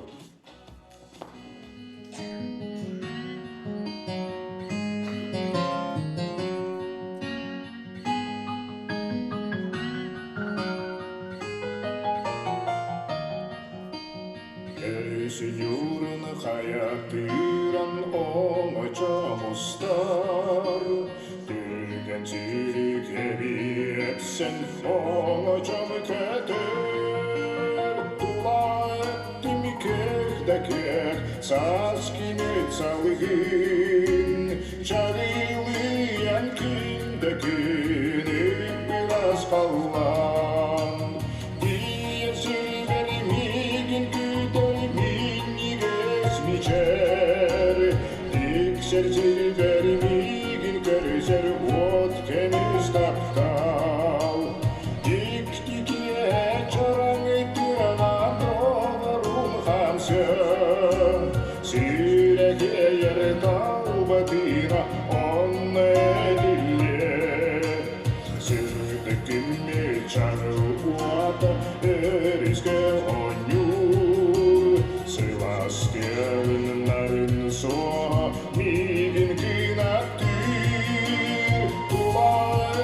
Өрүс ньуурун хайа тыыран оҥочо мустар, Түргэн сүүрүк эбиэпсэн оҥочом көтөр. Тула өттүм күөх да күөх, саас күнүт салгын, Чарылыйан күн да күн ыппырас халлаан. Тиийэр сирбэр миигин күүтэр минньигэс мичээр, Тиксэр сирбэр миигин көрүсэр уот көмүс таптал. Дьиктикиэ чараҥ тыаҕа доҕорум хамсыан, Сүрэхийэр талбатыына онно этиллиэ. Сырдык чаҕыл уота өрүскэ оонньуур, Сылаас тыалын нарын суоһа миигин кынаттыыр. Тула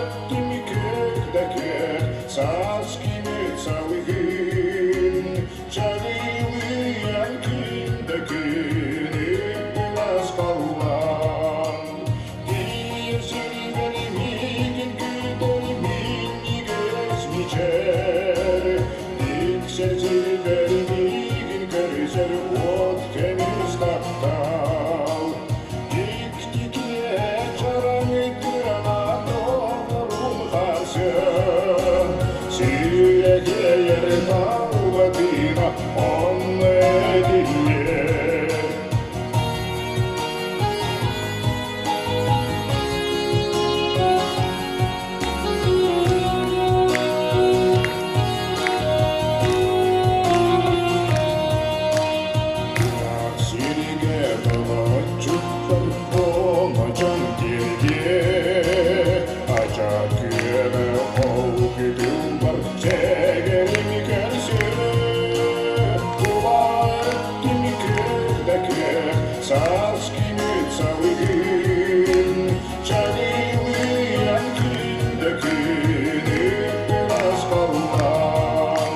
өттүм күөх да күөх, саас кимит салгын, Чаҕылыйан күн да күн ыппылас халлаан. Тиийэр сирбэр миигин күүтэр минньигэс мичээр, Тиксэр сирбэр миигин көрүсэр уот көмүс таптал. Дьиктикиэ чараҥ тыаҕа доҕорум харсыан, Сүрэхийэр талбатыына онно этиллиэ. Сиригэ толоччуттан оҥочон тиэрдиэ, Ача күөмэ ол күтүлбар сэгэрин көрсүө. Тула өттүн күөх да күөх, саас күнүт салгын, Чаҕылыйан күн да күн ыппылас халлаан.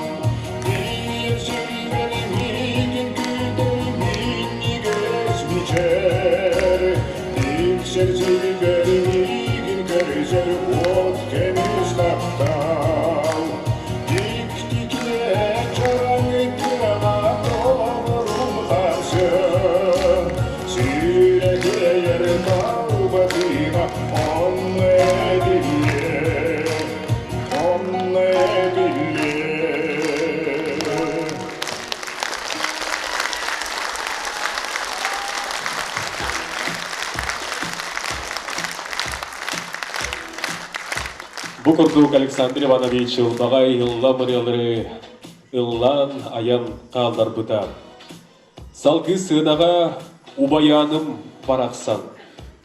Тиийэр сирбэр миигин күүтэр минньигэс мичээр, Тиксэр сирбэр миигин көрүсэр уот көмүс таптал. Дьиктикиэ чараҥ тыаҕа доҕорум харсыан, Сүрэхийэр талбатыына онно этиллиэ, онно этиллиэ. Бу курдук Александр Иванович ылбаҕай ыллам ырыалары ыллаан айан хаалларбыта. Салгыы сыанаҕа Убайааным барахсан,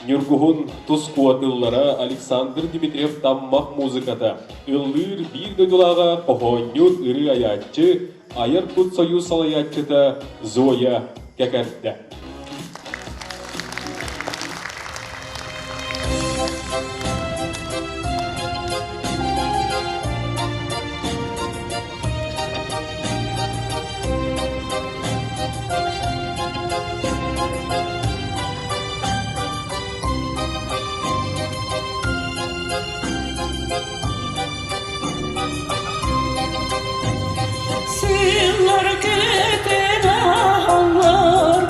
Ньургуһун тус куотыллара Александр Дмитриев Таммах музыката, ыллыыр биир дойдулааҕа хоһоонньут ырыа айааччы, айар кут союз салайааччыта Зоя Кэкэрдэ. Сыллар көтөн ааһаллар.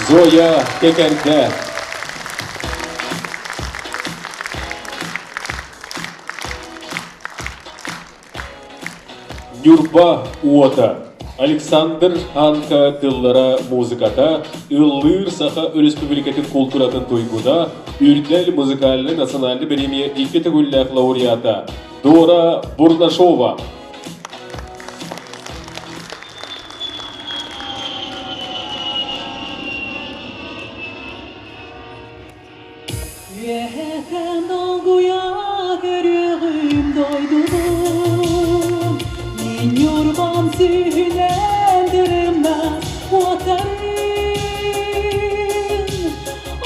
Зоя Кекерде. Ньурба уота Александр Ханка тыллара музыката, ыллыыр Саха Өрөспүүбүлүкэтин култууратын туйгуна, Үрдэл музыкальнай национальный бириэмийэ икки төгүллээх лауреата Дора Бурнашова. Үөһэттэн долгуйа көрүөҕүм дойдубун, Мин Ньурбам сүүһүнэн тырымнас уоттарын.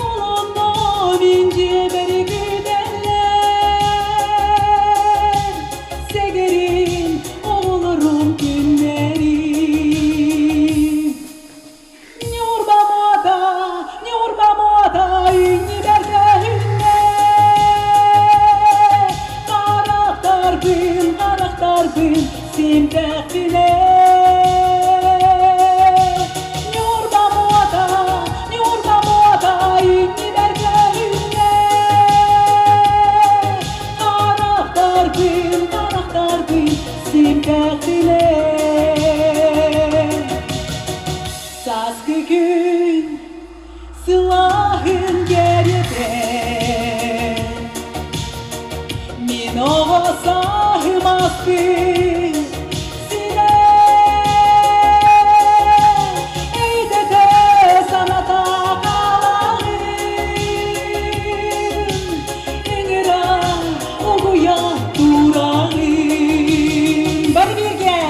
Ол онно мин дьиэбэр күүтэллэр, Сэгэрим оҕолорум күннэрин. Ньурба муота, Ньурба муота, иннибэргэһиннэ. Харахтарбын, харахтарбын симтэхпинэ. Ньурба муота, Ньурба муота, иннибэргэһиннэ. Харахтарбын, харахтарбын симтэхпинэ. Сааскы күн сылааһын кэриэтэ Мин оҕо сааһым ааспыт сирэ Өйдөтө саната хаалаҕын Ыҥыра угуйа тураҕын Бары бииргэ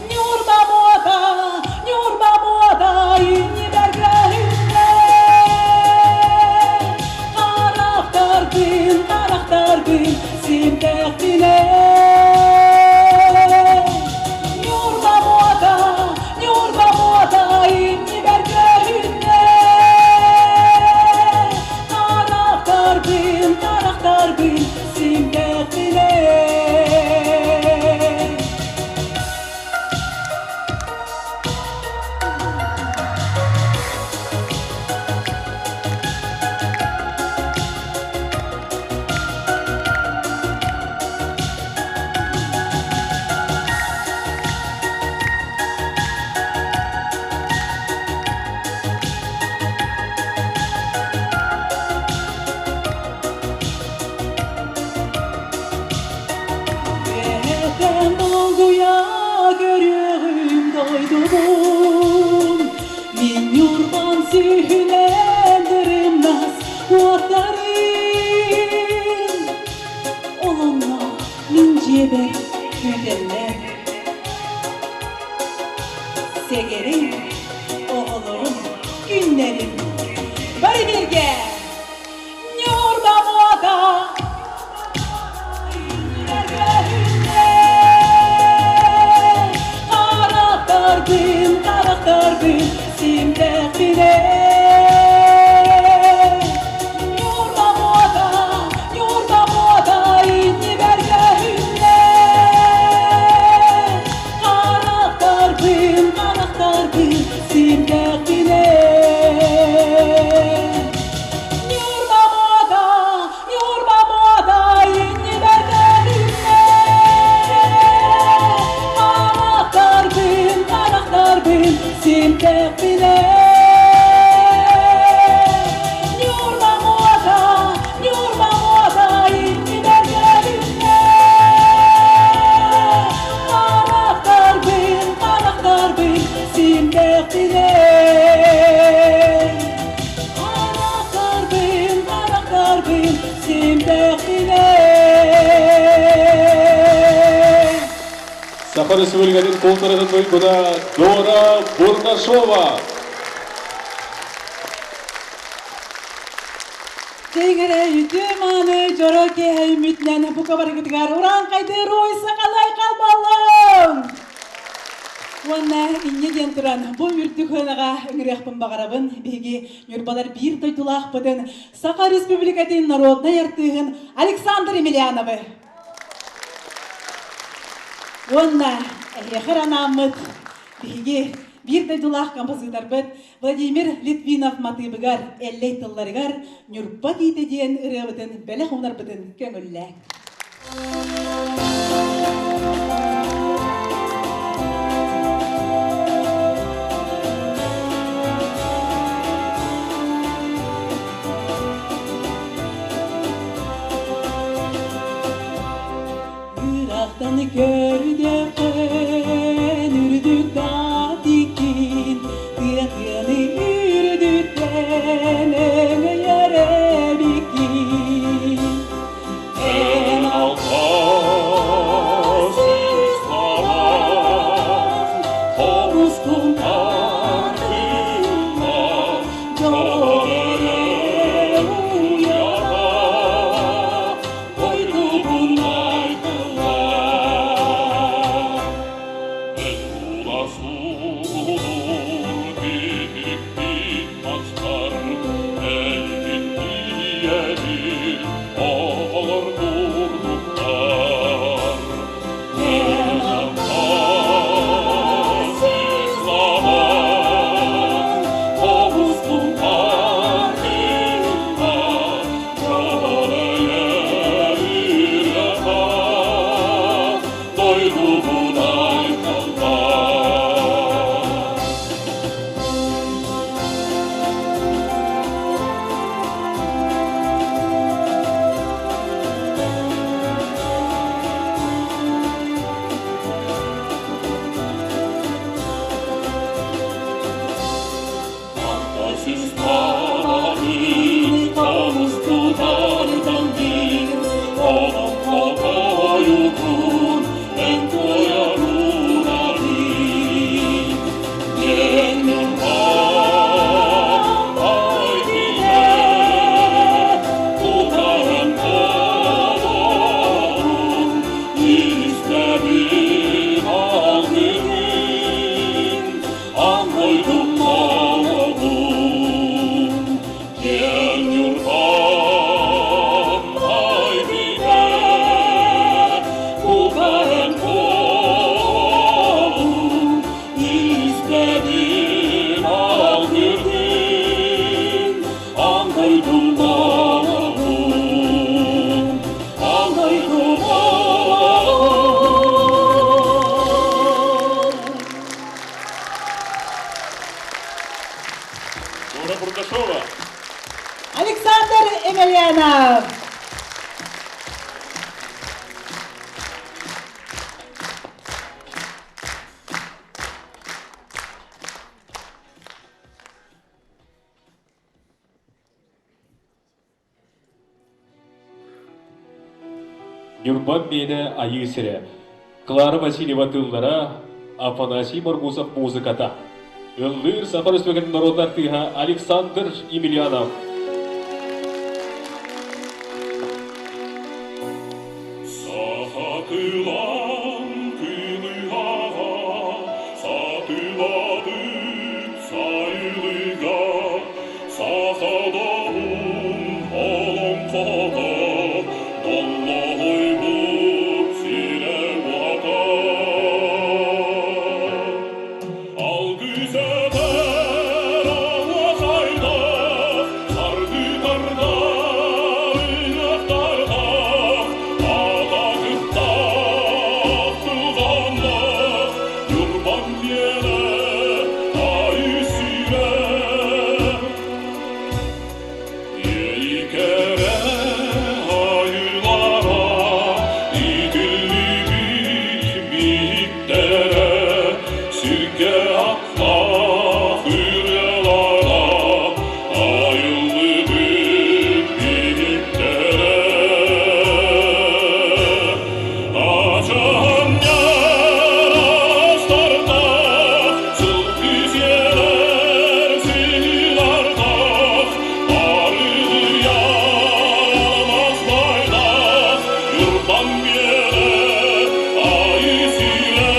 Ньурба муота, Ньурба муота, иннибэргэһиннэ. Харахтарбын, харахтарбын симтэхпинэ. Ньурба муота, Ньурба муота, иннибэргэһиннэ. Харахтарбын, харахтарбын симтэхпинэ. Үөһэттэн долгуйа көрүөҕүм дойдубун, Мин Ньурбам сүүһүнэн тырымнас уоттарын. Ол онно мин дьиэбэр күүтэллэр. Сэгэрим, оҕолорум, күннэрим бары бииргэ! Ньурба муота Харахтарбын, харахтарбын симтэхпинэ Ньурба муота, Ньурба муота иннибэргэһиннэ Харахтарбын, харахтарбын симтэхпинэ Ньурба муота, Ньурба муота, иннибэрдэһиннэ. Харахтарбын, харахтарбын симтэхпинэ. Ньурба муота, Ньурба муота, иннибэрдэһиннэ. Харахтарбын, харахтарбын симтэхпинэ. Харахтарбын, харахтарбын симтэхпинэ. Саха Республикатын култууратын туйгуна Дора Бурнашова. Тэҥэрэ үтүө мааны дьоро киэһэ үмүтүнэн бука барыгытыгар урааҥхайдыыр уй сахалай халбаллаҥ! Уонна инньэ диэн туран, бу үрдүк сыанаҕа ыҥырыахпын баҕарабын. Биһиги Ньурбалар биир дойдулаахпытын, Саха Республикатын народнай артыыһын Александр Емельяновы. Уонна эһиэхэ анааммыт биһиги Биир дойдулаах композиторбыт Владимир Литвинов матыыбыгар, Эллэй тылларыгар Ньурба тиитэ диэн ырыабытын бэлэх уунарбытын көҥүллээҥ. Ырахтан көрдөххөн үрдүк таатикин, тыа-тыаны үрдүттэн өҥөйөр эбиккин. Эн Алта слава, хомускун тартыма, дьолу уйара, дойдубун айгыла. Эн уласулur birikti maçlar, elbit diyedir, olur vurduklar. Эн Alta слава, хомускун тартыма, дойдубун айгыла. Siz taradık, kavuştulardan bir, Onun kotoyukun, en koyaruna bir. Yenur aydine, kukarın kolorun, İstedim al günün, an koydum oğlum. Gel yurdan aydine, kukarın kolorun, İstedim al günün, an koydum oğlum. An koydum oğlum. Дора Бурдашова. Александр Емельянов! Ньурба миэнэ айыы сирэ. Клара Васильева тыллара, Афанасий Маргусов музыката. Ыллыыр Саха Республикатын норуот артыыһа Александр Емельянов. Сахатылан кылыһаҕа, сатылабыт сайылыга, сахадорун олоҥхото, доллоһуйбут сирэ-уота. Алгыс этэр оһуохайдаах, саргы тардар ыһыахтардаах, атаҕыттаах тылҕаннаах, Ньурбам миэнэ айыы сирэ. Иэйикэрэ айыылара, итиллибит биһиктэрэ, сиргэ атлаах ырыалара, айыллыбыт биһиктэрэ. Ачаһанньар астардаах, сылгы сиэлэр сыһыылардаах, арылыйар алмаас баайдаах, Ньурбам миэнэ айыы сирэ.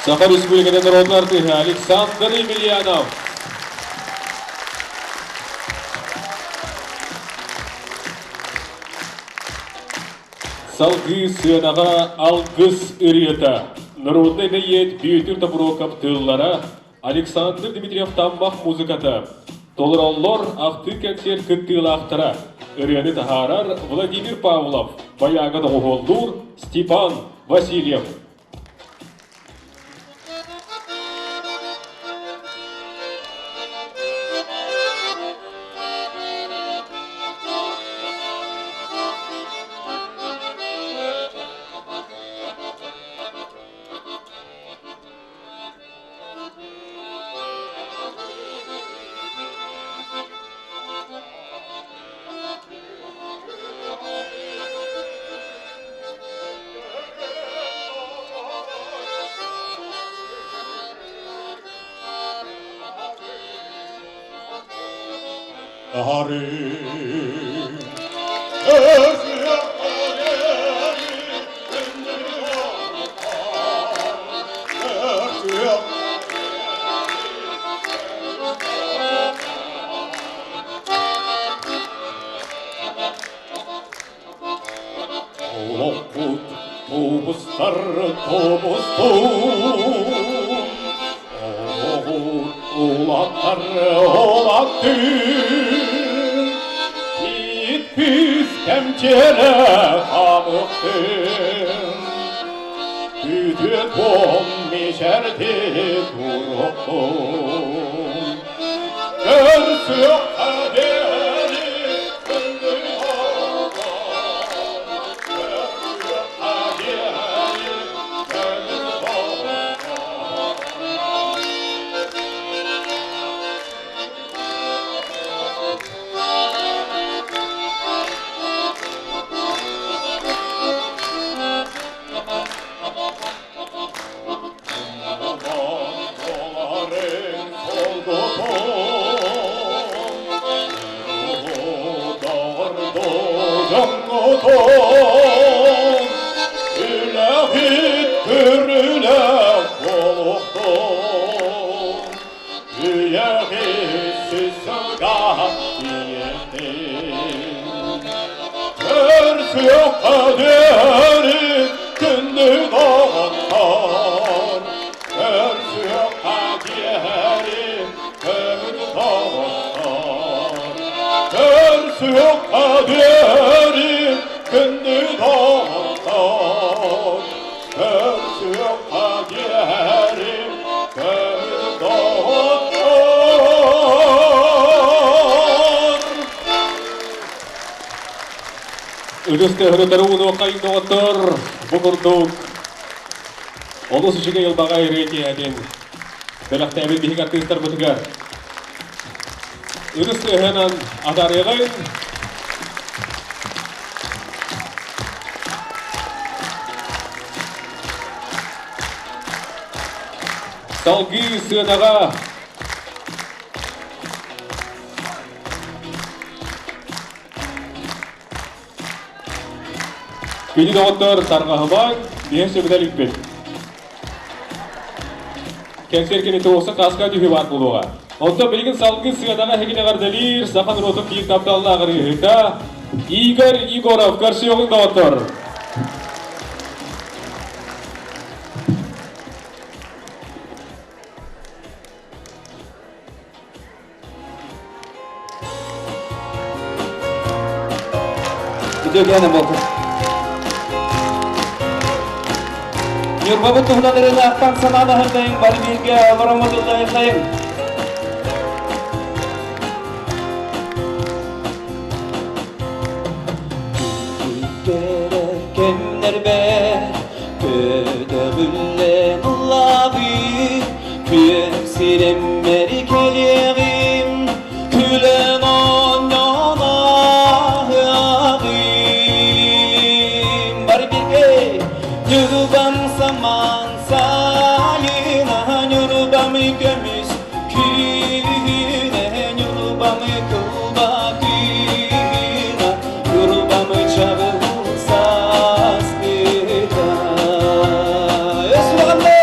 Саха Республикатын народнай артыыһа Александр Емельянов. Салгыы сыанаҕа алгыс ырыата, народнай бэйиэт Бүөтүр Тобуруокап тыллара, Александр Дмитриев Таммах музыката, толороллор ахтыы кэнсиэр кыттыылаахтара, ырыаны таһаарар Владимир Павлов, байааҥҥа доҕуһуоллуур Степан Васильев. Олохпут тубустар тубустун, Оҕут улаттар улаттын, Киит күүс кэмчиэрэ хамыктын, Үтүө туом мичэрди туруктун. Көрсүөххэ диэри күндү Kaderi күндү доҕоттор, Көрсүөххэ диэри көмүл доҕоттор, Көрсүөххэ диэри күндү доҕоттор, Көрсүөххэ диэри көмүл доҕоттор. Үгүс төһөрүтэр ууну доҕоттор, бу курдук олус үчүгэй ылбаҕай ырыа киэһэтин бэлэхтээбит биһиги артыыстарбытыгар үгүс тыаһынан атаарыаҕыҥ. Салгыы сыанаҕа Күнү доҕоттор тарҕаһымаҥ, биһиэн сөбүлэр иликпит. Кэнсиэр кини туоса кааска түһүү баар буолуоҕа. Онтон билигин салгыы сыанаҕа эһигини эҕэрдэлиир саха норуотун биир тапталлаах ырыаһыта Игорь Егоров көрсүөҕүҥ доҕоттор! Үтүөкээнэ буолтун. Ньурбабыт туһунан ырыалаахтан санаан аһардайыҥ, бары бииргэ олороммут ыллайыҥ. Кэмнэрбэр көтөҕүллэн ыллаабыт күөх сирэммэр кэлиэҕим күлэн оонньоон ааһыаҕым бар бииргэ Ньурбам самаан сайына Ньурбам көмүс күнэ Ньурбам кылба күнэ Ньурбам чабыл сааскыта. Өс улаҕанна!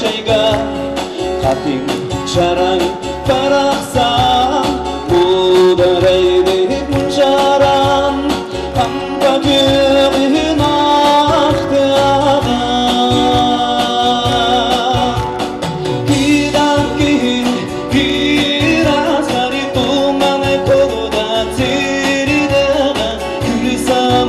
Чайга хатыҥ чараҥ барахсан муударайдык мунчааран Амма күөҕүн ахтыаҕа. Кыдан күһүн кыра туманы колуда цирдеҕэ күлү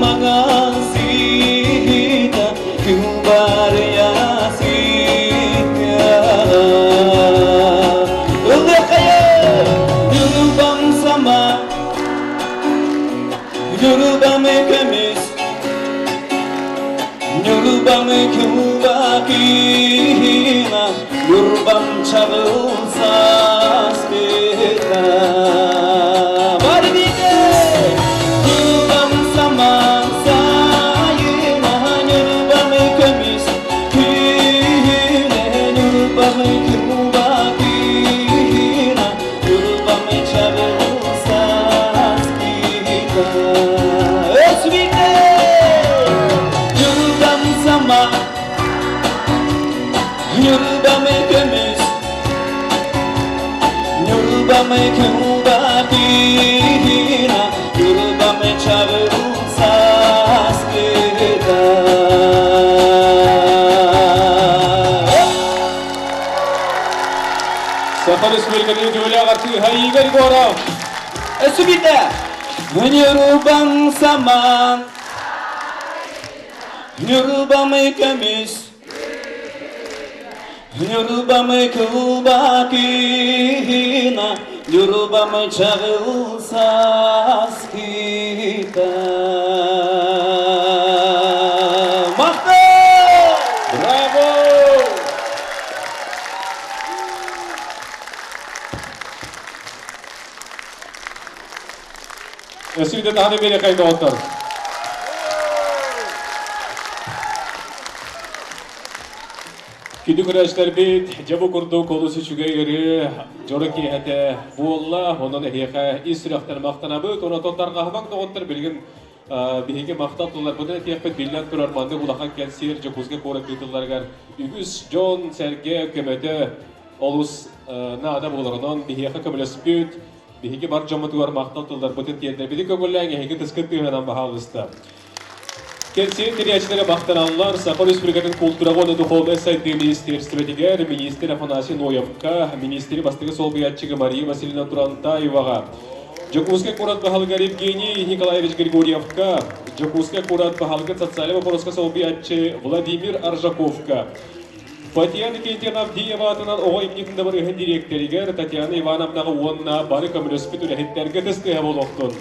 маҥан сыыта күл барыйа сыытыаҕа. Ыллыаххайа! Ньурбам сама, Ньурбам көмүс, Ньурбам кылбакыына, Ньурбам чаҕыл сааскыта. Барбите! Ньурбам самаан сайына, Ньурбам көмүс күнэ, Ньурбам кылбакыына, Ньурбам чаҕыл сааскыта. Өсвите! Ньурбам сама, Ньурбам көмүс, Ньурбам кылбакыына, Ньурбам чаҕыл сааскыта. Саха Республикатын үтүөлээх артыыһа Игорь Егоров. Өсүбүтэ! Ньурбам самаан, Ньурбам көмүс, Ньурбам кылбакыына, Ньурбам чаҕыл сааскыта. Махтал! Браво! Өсүйді тағаны бере доғыттар. Күндү көрөөччүлэрбит, дьэ бу курдук олус үчүгэй ырыы дьоро киэһэтэ буолла. Онон эһиэхэ ис сүрэхтэн махтанабыт. Онон тарҕаһымаҥ доҕоттор билигин биһиги махтал тылларбытын этиэхпит. Биллэн турар, маннык улахан кэнсиэр Дьокуускай куорат ыытылларыгар үгүс дьон сэргэ көмөтө олус наада буолар. Онон биһиэхэ көмөлөспүт, биһиги бар дьоммутугар махтал тылларбытын тиэрдэбит. Көҥүллээҥ эһиги тыскыт тыаһынан баһаалыста. Кэнсиэр тэрийээччилэрэ махтаналлар Саха Республикатын култуураҕа уонна духовнай сайдыы министиэристибэтигэр министр Афанасий Ноевка, министри бастакы солбуйааччыга Мария Васильевна Турантаеваҕа, Дьокуускай куорат баһылыгар Евгений Николаевич Григорьевка, Дьокуускай куорат баһылыгын социальнай боппуруоска солбуйааччы Владимир Аржаковка, Татьяна Никитина Авдеева аатынан оҕо имнитин дыбарыаһын дириэктэригэр Татьяна Ивановнаҕа уонна бары көмөлөспүт үлэһиттэргэ тыс тыаһа буолуохтун.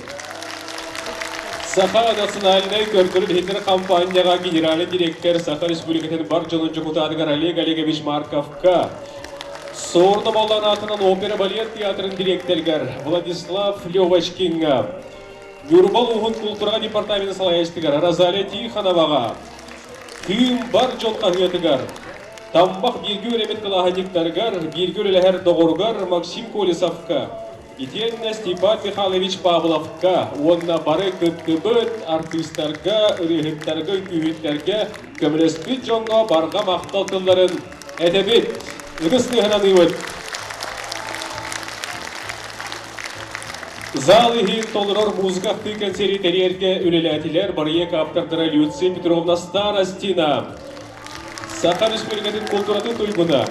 Саха национальнай көрдөрөр иһитиннэрэр хампаанньаҕа генеральнай дириэктэр Саха Республикатын бар дьонун дьокутаатыгар Олег Олегович Марковка, Суорна Боллан аатынан опера балет театрын дириэктэригэр Владислав Левочкиҥҥа, Ньурба улууһун култуураҕа департаменын салайааччытыгар Розалия Тихоноваҕа, Кыым бар дьон хаһыатыгар, Таммах бииргэ үөрэммит кылааһынньыктарыгар, бииргэ үлэлэһэр доҕоругар Максим Колесовка, итиэннэ Степан Михайлович Павловка уонна бары кыттыбыт артыыстарга, ырыаһыттарга, үҥкүүһүттэргэ көмөлөспүт дьоҥҥо барҕа махтал тылларын этэбит, ытыс тыаһынан ыыбыт. Зал иһин толорор музыка ахтыы кэнсиэри тэрийэргэ үлэлээтилэр бырайыак ааптардара Люция Петровна Старостина, Саха Республикатын култууратын туйгуна,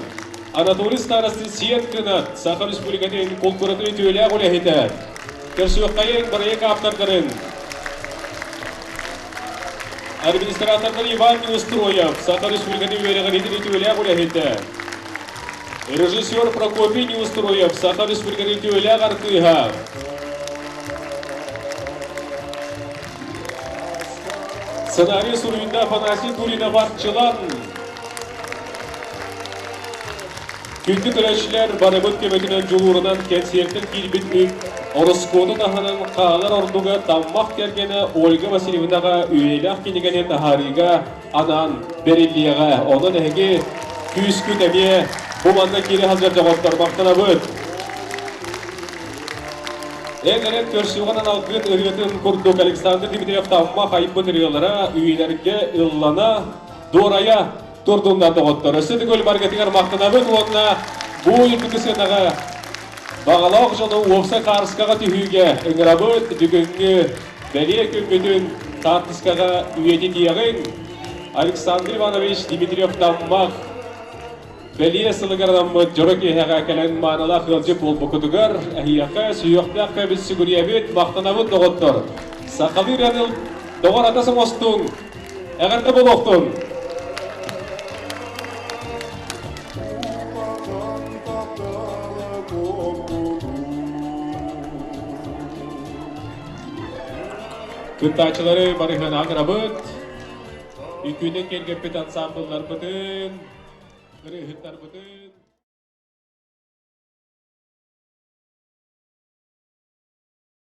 Анатолий Старостин сиэн кынат, Саха Республикатын култууратын үтүөлээх үлэһитэ, Көрсүөххэйиҥ бырайыак ааптардарын администратордар Иван Неустроев, Саха Республикатын үөрэҕириитин үтүөлээх үлэһитэ, режиссер Прокопий Неустроев, Саха Республикатын үтүөлээх артыыһа, Сценарий суруйда Афанасий Гуринов Арчылан. Күндү көрөөччүлэр, барыбыт көмөтүнэн дьулуурунан кэнсиэртэн киирбит үп ороскуоту таһынан хаалар ордуга Таммах кэргэнэ Ольга Васильевнаҕа үйэлээх кинигэни таһаарыыга анаан бэриллиэҕэ. Онон эһиги күүскүт эмиэ бу манна киирэ сылдьар доҕоттор махтанабыт. Эн эрэн көрсүөҕүн аналгыт ырыатын курдук Александр Дмитриев Таммах айбыт ырыалара үйэлэргэ ыллана, дуорайа. турдунна доҕоттор. Өссө төгүл баргытыгар махтанабыт уонна бу үрдүкү сыанаҕа баҕалаах дьону уопсай хаарыскаҕа түһүүгэ ыҥырабыт. Бүгүҥҥү бэлиэ күммүтүн хаартыскаҕа үйэтитиэҕиҥ. Александр Иванович Дмитриев-Таммах бэлиэ сылыгар анаммыт дьоро киэһэҕэ кэлэн маанылаах ыалдьыт буолбуккутугар эһиэхэ сүһүөхтээх кэбис сүгүрүйэбит, махтанабыт доҕоттор. Сахалыы ырыаны доҕор атас оҥостуҥ, эҕэрдэ буолуохтун! Кыттааччылары барыһыан аҥырабыт. Үкүүнэн киэргэппит ансамблларбытын, ырыаһыттарбытын.